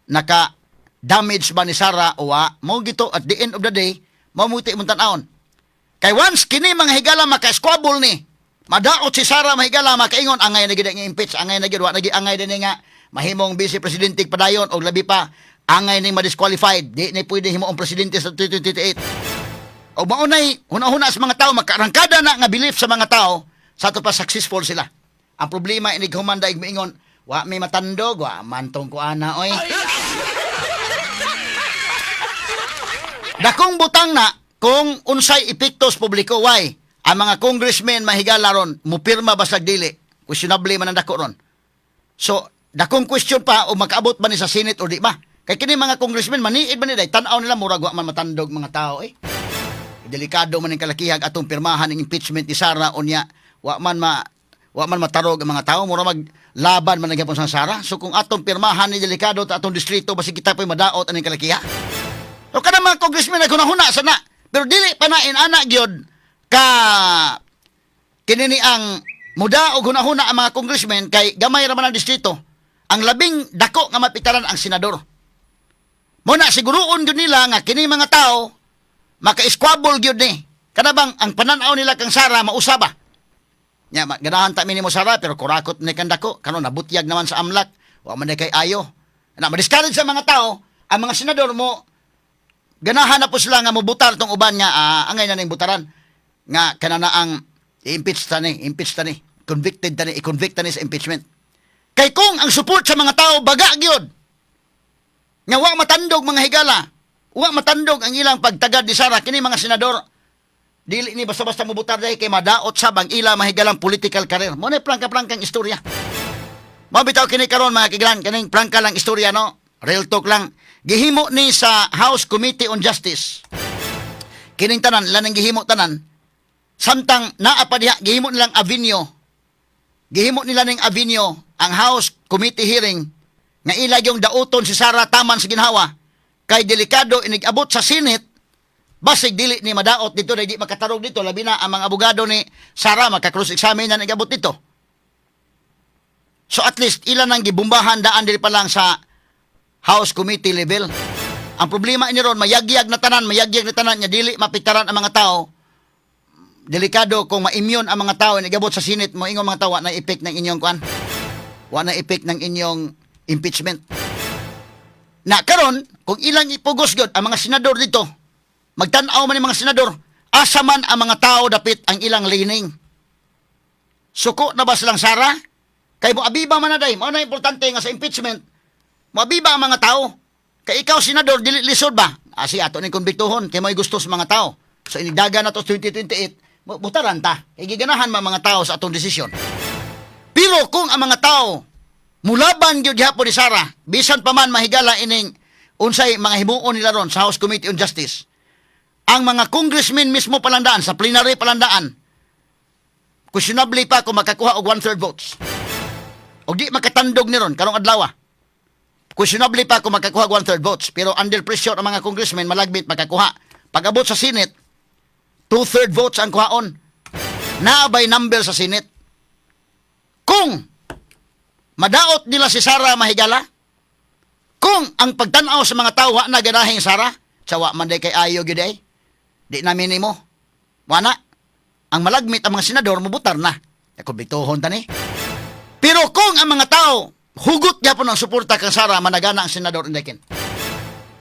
naka damage ba ni Sara o wa mo gito? At the end of the day mao muti imong tan-awon kay once kini mga higala maka-squabble ni madaot si Sara mahigala, makaingon angay na gid nga impeach, angay na gid, wa na gid, angay din nga mahimong vice presidente padayon og labi pa angay ning ma-disqualified, di ni pwede himuong presidente sa 2028. O maunay huna-huna sa mga tao, makaarangkada na nga belief sa mga tao sa ato pa successful sila. Ang problema inig humanda ig miingon wa may matandog, wa man tong kuana oy. Dakong butang na kung unsay epekto sa publiko. Why? Ang mga congressmen mahigala ron, mupirma basag dili. Questionable man ang dako ron. So, dakong question pa o makaabot ba ni sa Senate o di ba? Kay kini mga congressmen maniid man ni day, tan-aw nila murag wa man matandog mga tao eh. Delikado man ang kalakihag atong pirmahan ng impeachment ni Sara unya wa man matarog ang mga tao, mura mag laban man gyapon sa Sara. So kung atong pirmahan ni delikado ta atong distrito, basig kita po'y madaot aning kalakiha. So kanang mga congressmen naghunahuna sa na, pero dili pa na inana gyud ka kini ni ang muda og hunahuna ang mga congressmen kay gamay ra man ang distrito. Ang labing dako nga mapitaran ang senador. Mo na siguroon gyud nila nga kini mga tao maka-squabble gyud ni. Kana bang ang pananaw nila kang Sara mausaba. Nya ganahan ta mi nimo Sara pero kurakot ni kang dako karon nabutyag naman sa AMLC, wa man kay ayo. Na ma-discourage sa mga tao, ang mga senador mo ganahan na po sila nga mobutar tong uban nga angay na ning butaran nga kana na ang i-impeach ta ni, impeach ta ni, convicted ta ni, i-convict ta ni sa impeachment. Kay kung ang support sa mga tao baga gyud nga wa matandog mga higala, wa matandog ang ilang pagtagad ni Sara, kini mga senador dili ni basta-basta mobutar dahil kay madaot sab ang ila mahigalang political career. Mo na prangka-prangkang istorya. Mao bitaw kini karon mga kiglan, kaning prangka lang istorya no. Real talk lang. Gihimo ni sa House Committee on Justice. Kining tanan, ilan ang gihimo tanan. Samtang naa pa diha, gihimo nilang avenue. Gihimo nila ning avenue ang House Committee hearing nga ila yung dauton si Sara taman sa ginhawa. Kay delikado inig-abot sa Senate, basig dili ni madaot dito, di makatarog dito, labi na ang mga abogado ni Sara maka-cross examine na nag-abot dito. So at least ilan ang gibumbahan daan diri pa lang sa House Committee level. Ang problema ini ron, mayagyag na tanan, mayagyag na tanan, nya dili mapiktaran ang mga tao. Delikado kung ma-immune ang mga tao, nagabot sa Senate, mo ingon mga tao, na effect ng inyong kuan. Wa na effect ng inyong impeachment. Na karon, kung ilang ipugos gyud ang mga senador dito, magtan-aw man ang mga senador, asa man ang mga tao dapit ang ilang leaning. Suko na ba silang Sara? Kay moabiba man na day, mao na importante nga sa impeachment, moabiba ang mga tao. Kay ikaw senador dili lisod ba? Asi ato ning konbiktuhon kay mo'y gusto sa mga tao. So inigdaga na to 2028, butaran ta. Kay giganahan man mga tao sa atong desisyon. Pero kung ang mga tao mulaban gyud gihapon ni Sara, bisan pa man mahigala ining unsay mga himuon nila ron sa House Committee on Justice, ang mga congressmen mismo palandaan sa plenary palandaan, questionable pa kung makakuha og one-third votes. O di makatandog ni ron karong adlaw. Questionable pa kung makakuha og one-third votes, pero under pressure ang mga congressmen malagbit makakuha. Pag-abot sa Senate, two-third votes ang kuhaon. Naa bay number sa Senate? Kung madaot nila si Sara mahigala, kung ang pagtanaw sa mga tao wa na ganahing Sara, tsawa man day kay ayo gyud ay. Di namin nimo. Wala. Ang malagmit ang mga senador mubutar na. Kumbiktuhon ta ni. Pero kung ang mga tao hugot gyapon ang suporta kang Sara, managana ang senador indekin.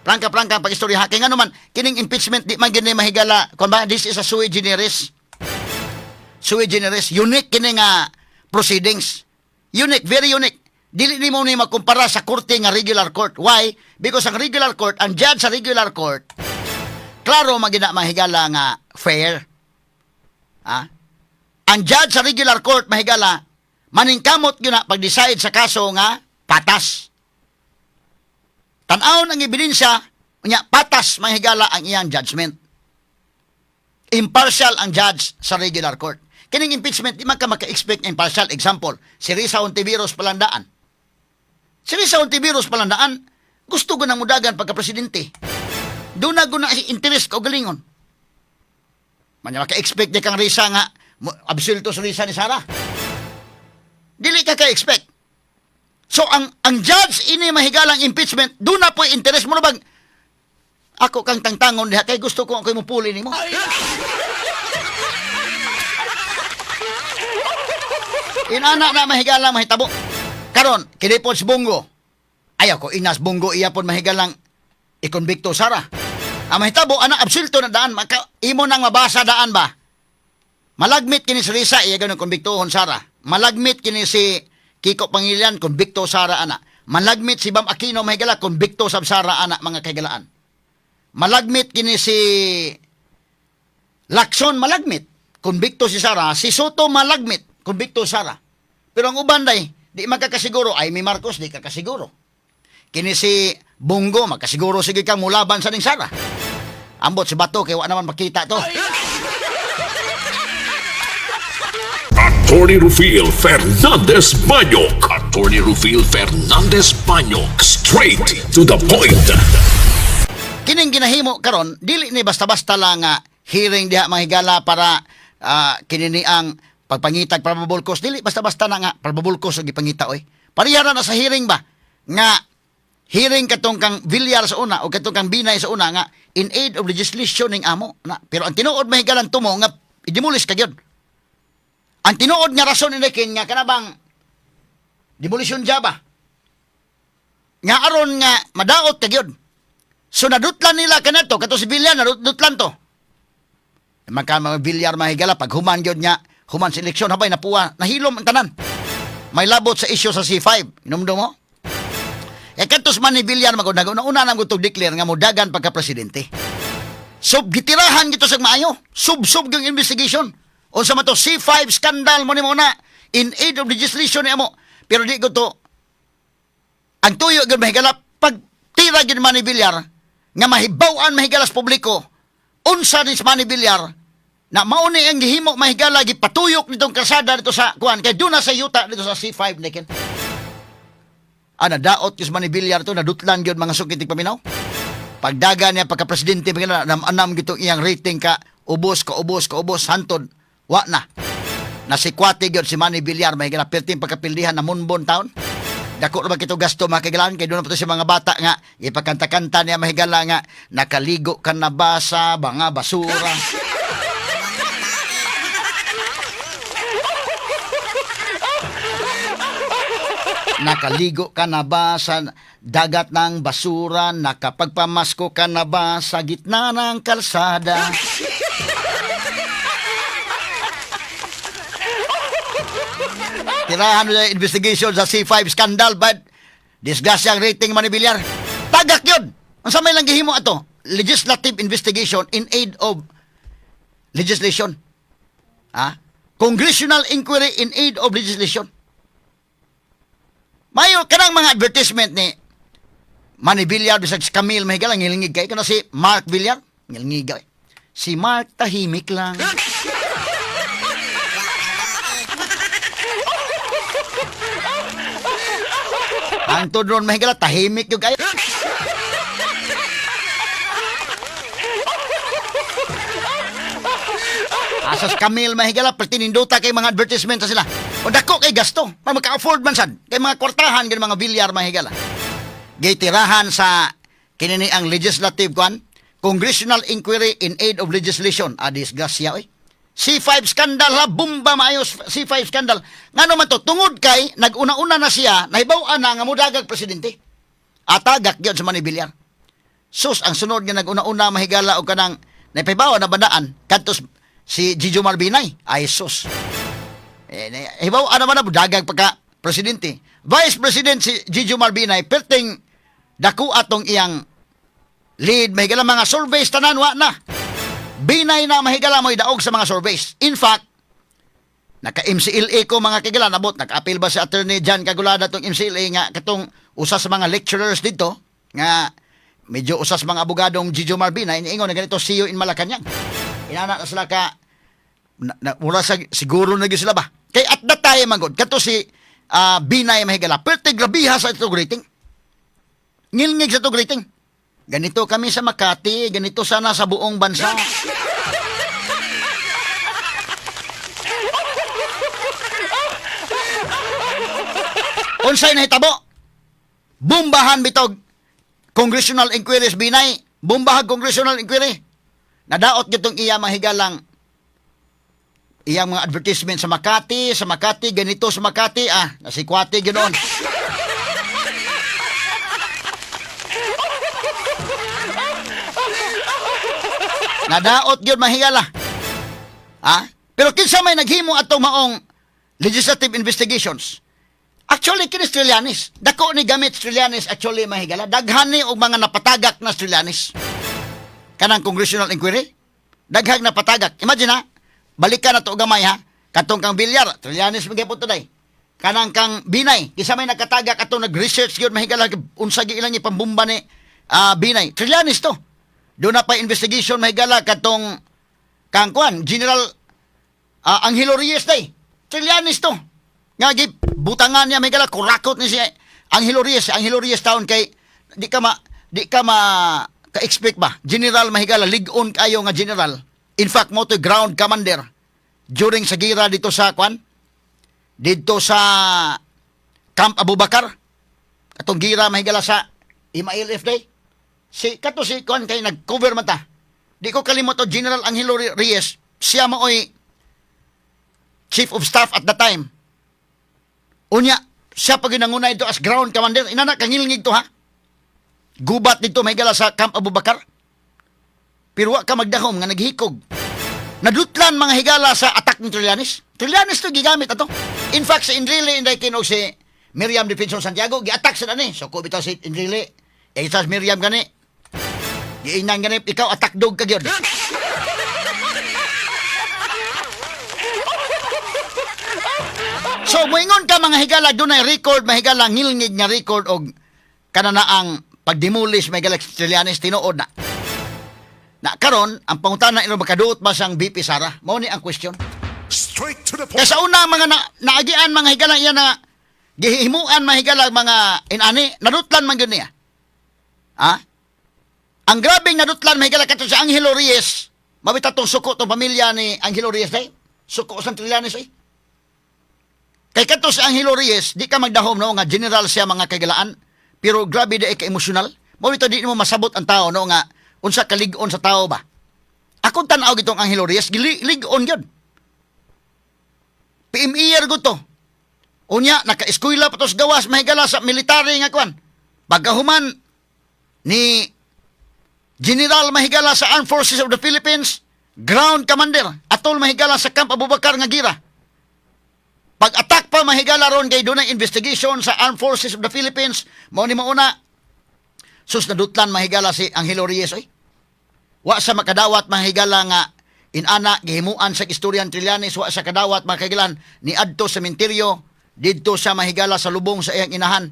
Prangka-prangka ang pag-istorya. Kaya nga naman, kining impeachment di man gini mahigala. Kung ba, this is a sui generis. Sui generis. Unique kini nga proceedings. Unique, very unique. Dili nimo ni makumpara sa korte nga regular court. Why? Because ang regular court, ang judge sa regular court, klaro magina mahigala nga fair. Ah? Ang judge sa regular court mahigala, maningkamot gyud na pag-decide sa kaso nga patas. Tan-awon ang ebidensya, unya patas mahigala ang iyang judgment. Impartial ang judge sa regular court. Kining impeachment, di man ka maka-expect nga impartial. Example, si Risa Hontiveros palandaan. Si Risa Hontiveros palandaan, gusto ko nang mudagan pagka-presidente. Doon na guna interest ko galingon. Manya maka-expect di kang Risa nga, absulto sa Risa ni Sara. Dili ka ka-expect. So ang judge ini mahigalang impeachment, doon na po interest mo na bang ako kang tangtangon diha kay gusto ko ako mupuli nimo. Inana na mahigalang mahitabo. Karon, kini pod si Bong Go. Ayaw ko inas Bong Go iya pod mahigalang ikonbikto Sara. Ang mahitabo ana absulto na daan maka imo nang mabasa daan ba? Malagmit kini si Risa iya ganun konbiktohon Sara. Malagmit kini si Kiko Pangilinan konbikto Sara ana. Malagmit si Bam Aquino mahigala konbikto sab Sara ana mga kaigalaan. Malagmit kini si Lacson malagmit, konbikto si Sara. Si Sotto malagmit, konbikto Sara. Pero ang uban day, di makakasiguro, ay may Marcos, di kakasiguro. Kini si Bong Go, makasiguro sige kang mulaban sa ning Sara. Ambot si Bato, kay wa naman makita to. Attorney Rufil Fernandez Banyok. Attorney Rufil Fernandez Banyok. Straight to the point. Kining ginahimo karon dili ni basta-basta lang nga hearing diha mga higala para kini ni ang pagpangitag probable cause, dili basta-basta na nga probable cause ang gipangita oy. Pareha ra na sa hearing ba nga hearing katong kang Villar sa una o katong kang Binay sa una nga in aid of legislation ning amo na, pero ang tinuod mahigalan tumo nga i-demolish ka gyud. Ang tinuod nga rason ni kin nga kanabang demolition job ba nga aron nga madaot ka gyud. So nadutlan nila kanato, kato si Villar nadutlan to. Magka mga Villar mahigala pag human gyud niya, human sa eleksyon habay napuwa, nahilom ang tanan. May labot sa issue sa C5. Inumdum mo? E kantos man ni Villar magud una nang gutog declare nga modagan pagka presidente. So gitirahan gito sa maayo, sub-sub yung investigation. Unsa man to C5 scandal mo ni mo na in aid of legislation ni amo. Pero di ko to ang tuyo gyud mahigala pag tira gyud man ni Villar nga mahibaw-an mahigala sa publiko unsa ni si Manny Villar na mao ni ang gihimo mahigala gipatuyok nitong kalsada dito sa kuan kay duna sa yuta dito sa C5 nikin. Ana daot gyud si Manny Villar to, nadutlan gyud mga sukit paminaw. Pagdaga niya pagka presidente mahigala nam-anam gyud tong iyang rating ka ubos ka ubos ka ubos hantod wa na. Nasikwate gyud si Manny Villar mahigala perting pagkapildihan na munbon taon. Dako ra ba kito gasto mga kaigalaan kay doon na pa to sa mga bata nga ipakanta-kanta niya mahigala nga nakaligo ka na ba sa mga basura. Nakaligo ka na ba sa dagat ng basura? Nakapagpamasko ka na ba sa gitna ng kalsada? Tirahan mo sa investigation sa C5 scandal, but disgrasya ang rating Manny Villar. Tagak yun! Ang sa may lang gihimo ato? Legislative investigation in aid of legislation. Ha? Congressional inquiry in aid of legislation. Mayo kanang mga advertisement ni Manny Villar bisag si Camille Mahigala, ngilingig kay kana si Mark Villar, ngilingig kay. Si Mark tahimik lang. Ang tudron Mahigala tahimik yung kayo. Asas Camille Mahigala, pertininduta kay mga advertisement sa sila. O dako kay gasto, pa maka-afford man sad kay mga kwartahan kay mga Villar Mahigala. Gitirahan sa kinini ang legislative kwan, congressional inquiry in aid of legislation. Ah, disgrasya oy. C5 scandal ha, bomba maayos C5 scandal. Ngano man to, tungod kay naguna-una na siya, nahibaw-an na nga mudagag presidente. Atagak gyud sa Manny Villar. Sus, ang sunod nga naguna-una mahigala og kanang nahibaw na bandaan kadtos si Jejomar Binay. Ay sus. Eh, hibaw ano man na dagag pagka presidente. Vice President si Jejomar Binay perting dako atong iyang lead mahigala mga surveys tanan wa na. Binay na mahigala mo'y daog sa mga surveys. In fact, naka-MCLA ko mga kigala nabot naka-appeal ba si Attorney John Kagulada tong MCLA nga katong usa sa mga lecturers dito nga medyo usa sa mga abogadong Jejomar Binay niingon na ganito, "See you in Malacanang." Inana na sila ka na, na, mura sa siguro na gyud sila ba kay at that time man gud kato si Binay mahigala perti grabiha sa itong rating, ngilngig sa itong rating. Ganito kami sa Makati, ganito sana sa buong bansa. Unsay nahitabo? Bumbahan bitog congressional inquiries Binay, bumbahag congressional inquiry. Nadaot gitong iya mahigalang iyang mga advertisement sa Makati, ganito sa Makati, ah, nasikwati ginoon. Nadaot gyud mahigala. Ah? Pero kinsa may naghimo atong maong legislative investigations? Actually, kini Trillanes. Dako ni gamit Trillanes actually mahigala. Daghan ni og mga napatagak na Trillanes. Kanang congressional inquiry. Daghang napatagak. Imagine ha, balikan na to gamay ha. Katong kang Villar, Trillanes magyapon today. Kanang kang Binay, kinsa may nakatagak atong nag-research gyud mahigala unsa gyud ilang ipambumba ni Binay. Trillanes to. Doon na pa investigation mahigala katong kang kuan, General Angelo Reyes day. Trillanes to. Nga gi butangan niya mahigala kurakot ni si Angelo Reyes, Angelo Reyes taon kay di ka ma ka-expect ba? General mahigala lig-on kayo nga general. In fact, mo to ground commander during sa gira dito sa kwan dito sa Camp Abubakar atong gira mahigala sa MILF day. Si kato si kwan kay nag-cover man ta. Di ko kalimot o General Angelo Reyes, siya maoy chief of staff at the time. Unya, siya pa ginanguna ito as ground commander. Inana, kangilngig to ha. Gubat dito, may gala sa Camp Abubakar. Pero wa ka magdahom nga naghikog. Nadutlan mga higala sa attack ni Trillanes. Trillanes to gigamit ato. In fact, si Enrile inday kinog si Miriam Defensor Santiago, gi-attack sa dani. So, ko bitaw si Enrile. Eh, sa Miriam gani. Giingnan gani, ikaw attack dog ka gyud. So, moingon ka mga higala, dunay record, mahigala, ngilngig nga record og kananaang pagdemolis mahigala Trillanes, tinuod na. Na karon ang pangutana ino makaduot ba sang VP Sara? Mao ni ang question. Straight to the Kaya point. sa una mga na, naagian mga higala iya na gihimuan mga higala mga inani nadutlan man gyud niya. Ha? Ang grabeng nadutlan mga higala kato si Angelo Reyes, mabita tong suko tong pamilya ni Angelo Reyes day. Suko sa Trillanes ay. Kay kato si Angelo Reyes, di ka magdahom no nga general siya mga kagalaan, pero grabe di ka emosyonal. Mao bitaw di mo masabot ang tao no nga unsa kalig-on sa tao ba. Akong tan-aw gitong Angelo Reyes, lig-on gyud. PMEer gud to. Unya, naka-eskwela pa to sa gawas, mahigala sa military nga kwan. Pagkahuman ni General mahigala sa Armed Forces of the Philippines, ground commander, atol mahigala sa Camp Abubakar nga gira. Pag-attack pa mahigala ron kay dunay investigation sa Armed Forces of the Philippines, mao ni mauna. Sus, nadutlan mahigala si Angelo Reyes oy. Wa sa makadawat mahigala nga inana gihimuan sa istoryan Trillanes, wa sa kadawat makagilan ni adto sa sementeryo didto sa mahigala sa lubong sa iyang inahan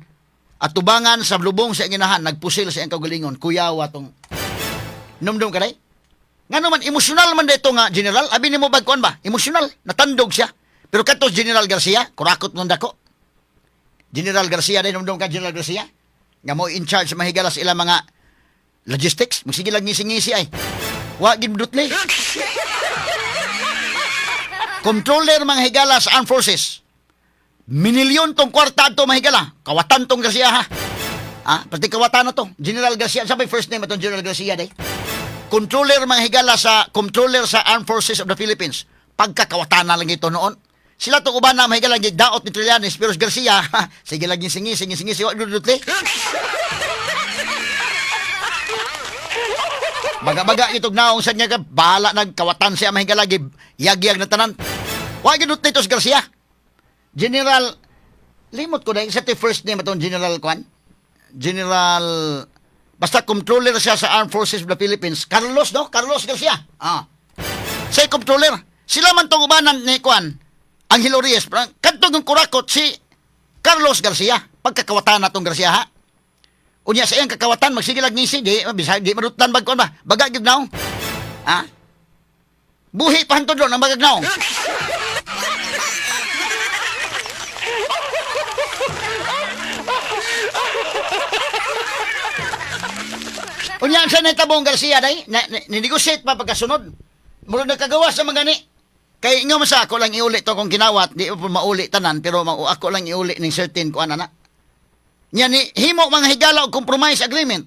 at tubangan sa lubong sa iyang inahan, nagpusil sa iyang kaugalingon. Kuyawa tong numdum ka day. Ngano man emosyonal man dito nga general, abi nimo bag kuan ba? Emosyonal, natandog siya. Pero kato General Garcia, kurakot nung dako. General Garcia din, numdum ka General Garcia? Nga mo in charge mahigala sa ilang mga logistics, magsige lang ngisi-ngisi ay. Wa gid dutli. Controller mga higala sa Armed Forces. Minilyon tong kwarta ato mahigala. Kawatan tong Garcia ha. Ah, pati kawatan na to. General Garcia, sabi first name atong General Garcia day. Controller mga higala sa controller sa Armed Forces of the Philippines. Pagkakawatan na lang ito noon. Sila to uban na mahigala daot ni Trillanes, pero si Garcia, sige lang singi singi singi singi dudutli. Baga-baga itog naong sa niya ka bahala nagkawatan siya mahigala gib yag-yag na tanan. Wa gid dito si Garcia. General, limot ko na sa first name atong General Kwan. General, basta controller siya sa Armed Forces of the Philippines. Carlos, no? Carlos Garcia. Ah. Siya controller. Sila man tong ubanan ni Kwan, Angelo Reyes. Kadtong yung kurakot si Carlos Garcia. Pagkakawatan na tong Garcia ha. Unya sa iyang kakawatan magsige lang ngisi di bisag di marutlan bag kuan ba. Baga gyud naong. Ha? Buhi pa hantod ron ang bagag naong. Unya sa nahitabong Garcia day, na, na, ni-negotiate pa pagkasunod. Murag nagkagawa sa mga ni. Kay nga man sa ako lang iuli to kung kinawat, di pa mauli tanan, pero ako lang iuli ning certain kuan ana. Nya ni himo mga higala og compromise agreement.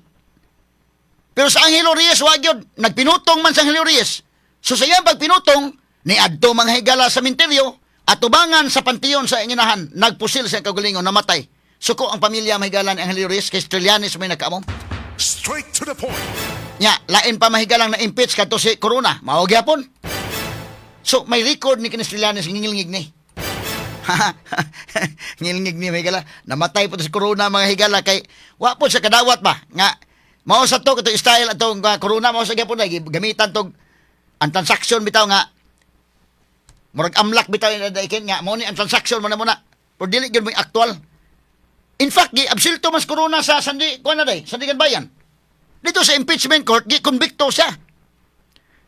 Pero sa Angelo Reyes wa gyud nagpinutong man sa Angelo Reyes. So sa iyang pagpinutong ni adto mga higala sa minteryo at tubangan sa panteon sa inginahan, nagpusil sa kaugalingon, namatay. Suko ang pamilya mahigala ni Angelo Reyes kay Trillanes may nakaamong. Straight to the point. Nya, lain pa mahigalang na-impeach kadto si Corona. Mao gyapon. So, may record ni Kines Trillanes, ngingilngig ni. Ngilngig ni mahigala. Namatay po to si Corona mga higala kay wa po sa kadawat ba nga mao sa to kato style atong Corona mao sa gyapon na gamitan tog ang transaction bitaw nga murag amlak bitaw na daikin nga mao ni ang transaction mo na muna. Pero dili gyud mo aktual. In fact, gi absulto mas Corona sa Sandi kuan na day, Sandigan Bayan. Dito sa impeachment court, gi convicto siya.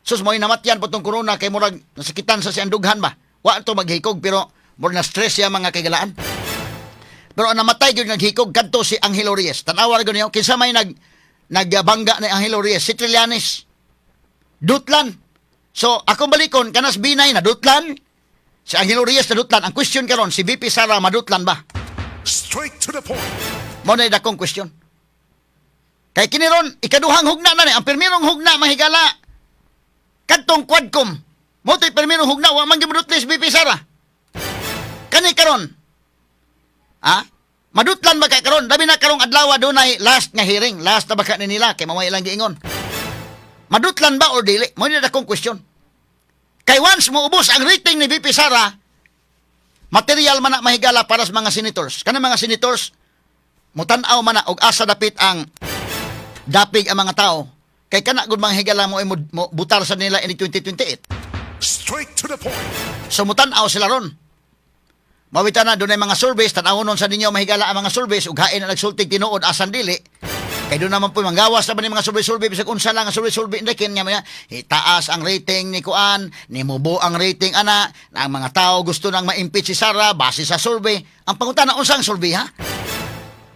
Sus, mo'y namatyan po tong corona kay murag nasakitan sa siyang dughan ba. Wa to maghikog pero murag na stress siya mga kaigalaan. Pero ang namatay gyud naghikog kadto si Angelo Reyes. Tan-awa ra gyud niyo kinsa may nagbangga ni Angelo Reyes, si Trillanes. Dutlan. So, akong balikon kanas Binay na dutlan. Si Angelo Reyes na dutlan. Ang question karon si VP Sara madutlan ba? Straight to the point. Mao na dakong question. Kay kini ron ikaduhang hugna na ni, ang pirmirong hugna mahigala kadtong Quadcom. Mao to'y pirmirong hugna, wa man gyud madutli si VP Sara. Kani karon. Ha? Madutlan ba kay karon? Labi na karong adlaw dunay last nga hearing, last na ba ka ni nila kay mamay ilang giingon. Madutlan ba or dili? Mao ni dakong question. Kay once moubos ang rating ni VP Sara, material man na mahigala para sa mga senators. Kana mga senators mutan-aw man na og asa dapit ang dapig ang mga tao kay kana gud mga higala mo, mo butar sa nila in 2028. Straight to the point. So mutan-aw sila ron. Mawita na dunay mga surveys, tan-awon nun sa ninyo mahigala ang mga surveys ug hain na nagsultig tinuod asan dili. Kay doon naman po manggawas na ba ni mga survey-survey bisag unsa lang ang survey-survey indekin nga mga taas ang rating ni kuan, ni mubo ang rating ana, na ang mga tao gusto nang ma-impeach si Sara base sa survey. Ang pangutana, unsang survey ha?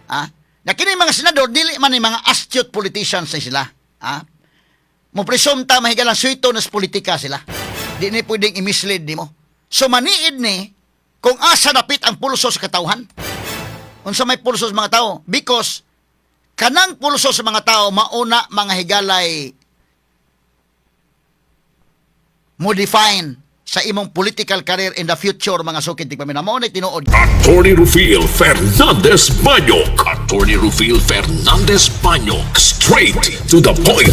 Ha? Na kini mga senador dili man ni mga astute politicians ni sila. Ha? Mo presume ta mahigalang suito nas politika sila. Di ni pwedeng i-mislead nimo. So maniid ni kung asa dapit ang pulso sa katawhan. Unsa may pulso sa mga tao? Because kanang pulso sa mga tao mauna mga higalay mo define sa imong political career in the future, mga sukid tigpaminaw. Mao ni tinuod. Attorney Rufil Fernandez Banyok. Attorney Rufil Fernandez Banyok. Straight to the point.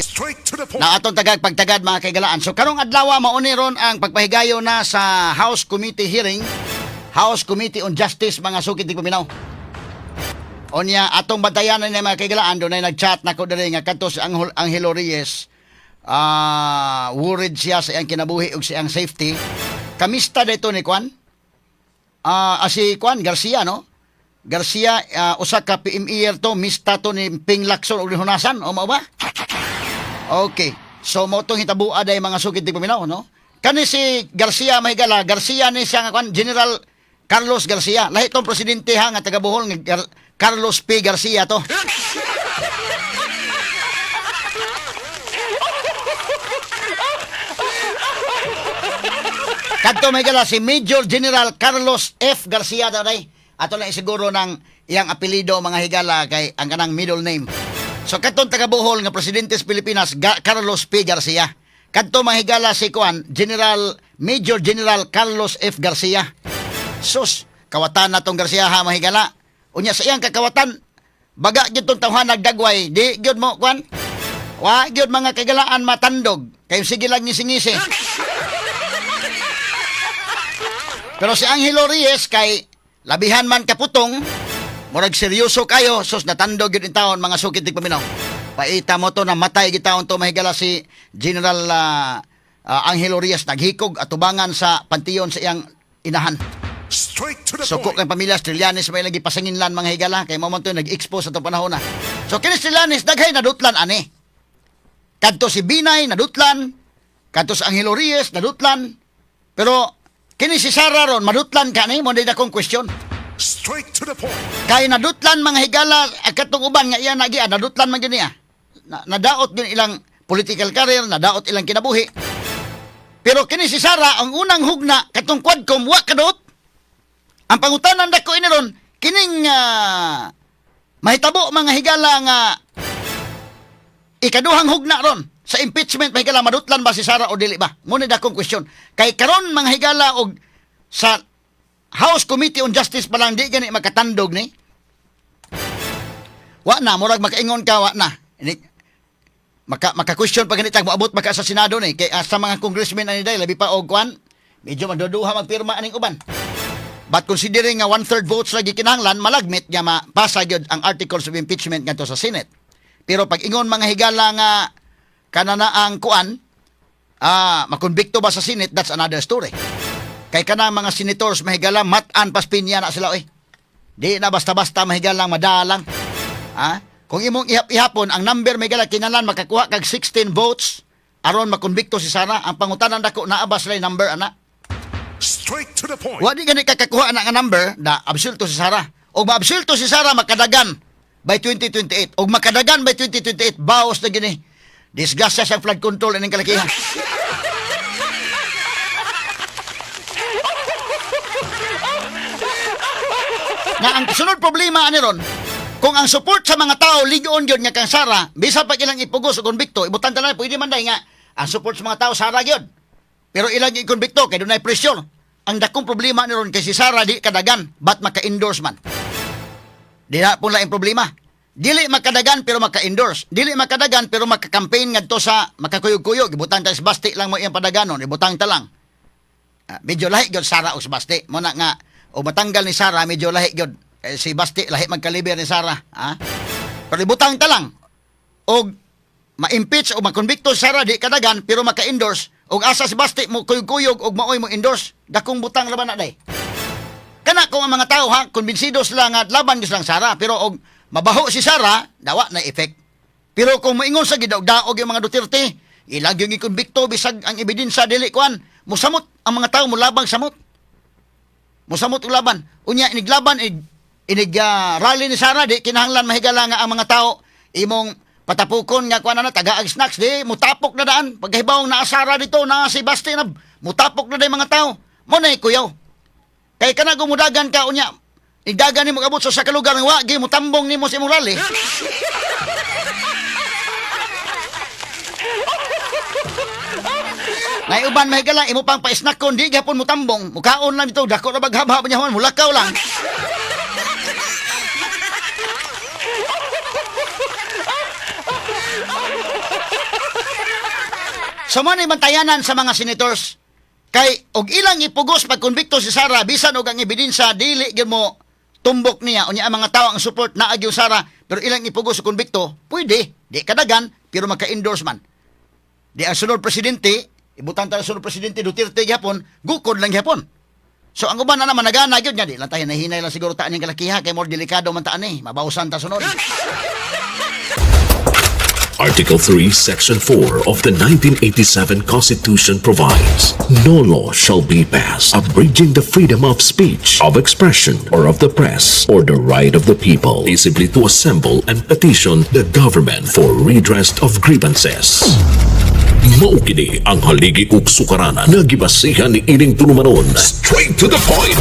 Straight to the point. Na atong tagag pagtagad, mga kaigalaan. So karong adlaw, mao ni ron ang pagpahigayo na sa House Committee hearing, House Committee on Justice, mga sukid tigpaminaw. Onya atong bantayanan ni, mga kaigalaan, dunay nag-chat nako diri nga kadto si Angelo Reyes, worried siya sa iyang kinabuhi ug sa iyang safety. Kamista dito ni Kwan? Si Kwan Garcia, no? Garcia, usa ka PMEer to, mista to ni Ping Lacson ug ni Honasan, o mao ba? Okay. So mo tong hitabua day, mga sukid tigpaminaw, no? Kani si Garcia, mahigala, Garcia ni siya nga kwan, General Carlos Garcia. Lahi tong presidente ha nga taga Bohol nga Carlos P. Garcia to. Kadto, mahigala, si Major General Carlos F. Garcia daw day. Ato lang isiguro ng iyang apelyido, mga higala, kay ang kanang middle name. So kadtong taga Bohol nga presidente sa Pilipinas, Carlos P. Garcia. Kadto, mga higala, si kuan General Major General Carlos F. Garcia. Sus, kawatan na tong Garcia ha, mahigala. Unya sa iyang kakawatan, baga gyud tong tawhan nagdagway, di gyud mo kuan. Wa gyud, mga kagalaan, matandog. Kay sige lang ngisi-ngisi. Pero si Angelo Reyes kay labihan man kaputong, murag seryoso kayo, sus, natandog yun taon, mga sukid tigpaminaw. Paita mo to na matay gitawon to, mahigala, si General Angelo Reyes naghikog atubangan sa panteon sa iyang inahan. Straight to the Suko point. kang pamilya Trillanes may lagi pasanginlan, mga higala, kay mo man to nag-expose sa itong panahon na. So kini Trillanes daghay nadutlan ani. Kadto si Binay nadutlan, kadto si Angelo Reyes nadutlan. Pero kini si Sara ron madutlan ka ni mo na akong question. Straight to the point. Kay nadutlan, mga higala, katong uban nga iya nagian nadutlan man gyud niya. Nadaot gyud ilang political career, nadaot ilang kinabuhi. Pero kini si Sara ang unang hugna katong Quadcom wa kadot. Ang pangutanan dako ini ron, kining mahitabo, mga higala, nga ikaduhang hugna ron sa impeachment, mga higala, madutlan ba si Sara o dili ba? Muna dakong question. Kay karon, mga higala, og sa House Committee on Justice pa lang di gani makatandog ni. Wa na, murag makaingon ka, wa na. Ini, maka question pa ganit moabot maka sa Senado ni kay sa mga congressmen ani day labi pa og kwan medyo magduduha magpirma aning uban. But considering nga one-third votes lagi kinahanglan, malagmit nga mapasa gyud ang articles of impeachment ngadto sa Senate. Pero pag ingon, mga higala, nga kanana ang kuan, makonbikto ba sa Senate, that's another story. Kay kana mga senators, mahigala, mat-an paspinya na sila oy. Di na basta-basta, mahigalang madalang. Ha? Kung imong ihap-ihapon ang number, mahigala, kinahanglan makakuha kag 16 votes aron makonbikto si Sara. Ang pangutanan dako, naa ba sila number ana? Straight to the point. Wa di gani kakakuha na nga number na absulto si Sara. Og maabsulto si Sara, makadagan by 2028. Og makadagan by 2028, baos na gini. Disgrasya sa flood control ining kalakihan. Na ang sunod problema ani ron, kung ang support sa mga tao ligon gyud nga kang Sara, bisan pa ilang ipugos o konbikto, ibutan tanan pwede man day nga ang support sa mga tao Sara gyud. Pero ilang ikonbikto kay dunay pressure. Ang dakong problema ni ron kay si Sara di kadagan, but maka-endorse man. Di na po laing problema. Dili makadagan pero maka-endorse. Dili makadagan pero maka-campaign ngadto sa makakuyog-kuyog. Ibutang ta sa Basti lang mo iyang padaganon, ibutang ta lang. Medyo lahi gyud Sara og si Basti. Mo na nga o matanggal ni Sara medyo lahi gyud. Eh, si Basti lahi magkaliber ni Sara, ha? Pero ibutang ta lang og ma-impeach o makonbikto si Sara di kadagan pero maka-endorse og asa si Basti mo kuyog-kuyog og maoy mo endorse, dakong butang ra ba na day? Kana kung ang mga tao ha, kumbinsido sila nga laban gyud silang Sara, pero og mabaho si Sara, dawa na effect. Pero kung moingon sa gidaog-daog yung mga Duterte, ilang yung ikonbikto bisag ang ebidensya dili kuan, musamot ang mga tao mulabang samot. Musamot og laban. Unya iniglaban inig rally ni Sara di kinahanglan mahigala nga ang mga tao imong patapukon nga kuan na tagaag snacks di mutapok na daan pagkahibawong naa Sara dito naa si Basti na mutapok na day mga tao. Mo na kuyaw. Kay kana gumudagan ka unya igdagan nimo kabot sa kalugar nga wa gi mutambong nimo sa imong rally. Nay uban, mahigala, imo pang paisnakon, di gihapon mo tambong, mukaon lang ito, dako na baghabhab niya, mulakaw lang. So mo ni bantayanan sa mga senators kay og ilang ipugos pagkonbikto si Sara, bisan og ang ebidensya dili gyud mo tumbok niya, unya ang mga tao ang support naa gyud Sara, pero ilang ipugos sa konbikto, pwede di kadagan pero maka-endorse man. Di ang sunod presidente, ibutan ta ang sunod presidente Duterte gyapon, gukod lang gyapon. So ang uban na naman nagana gyud nga di lang tayo nahinay lang siguro taan ning kalakiha kay more delikado man taan eh, mabawsan ta sunod. Article 3, Section 4 of the 1987 Constitution provides, "No law shall be passed abridging the freedom of speech, of expression, or of the press, or the right of the people peaceably to assemble and petition the government for redress of grievances." Mao kini ang haligi ug sukaranan nga gibasihan ni ining tulumanon. Straight to the point.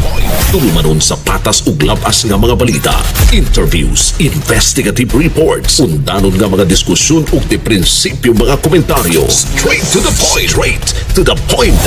Tulumanon sa patas ug labas nga mga balita, interviews, investigative reports, undanon nga mga diskusyon ug di prinsipyo mga komentaryo. Straight to the point. Straight to the point.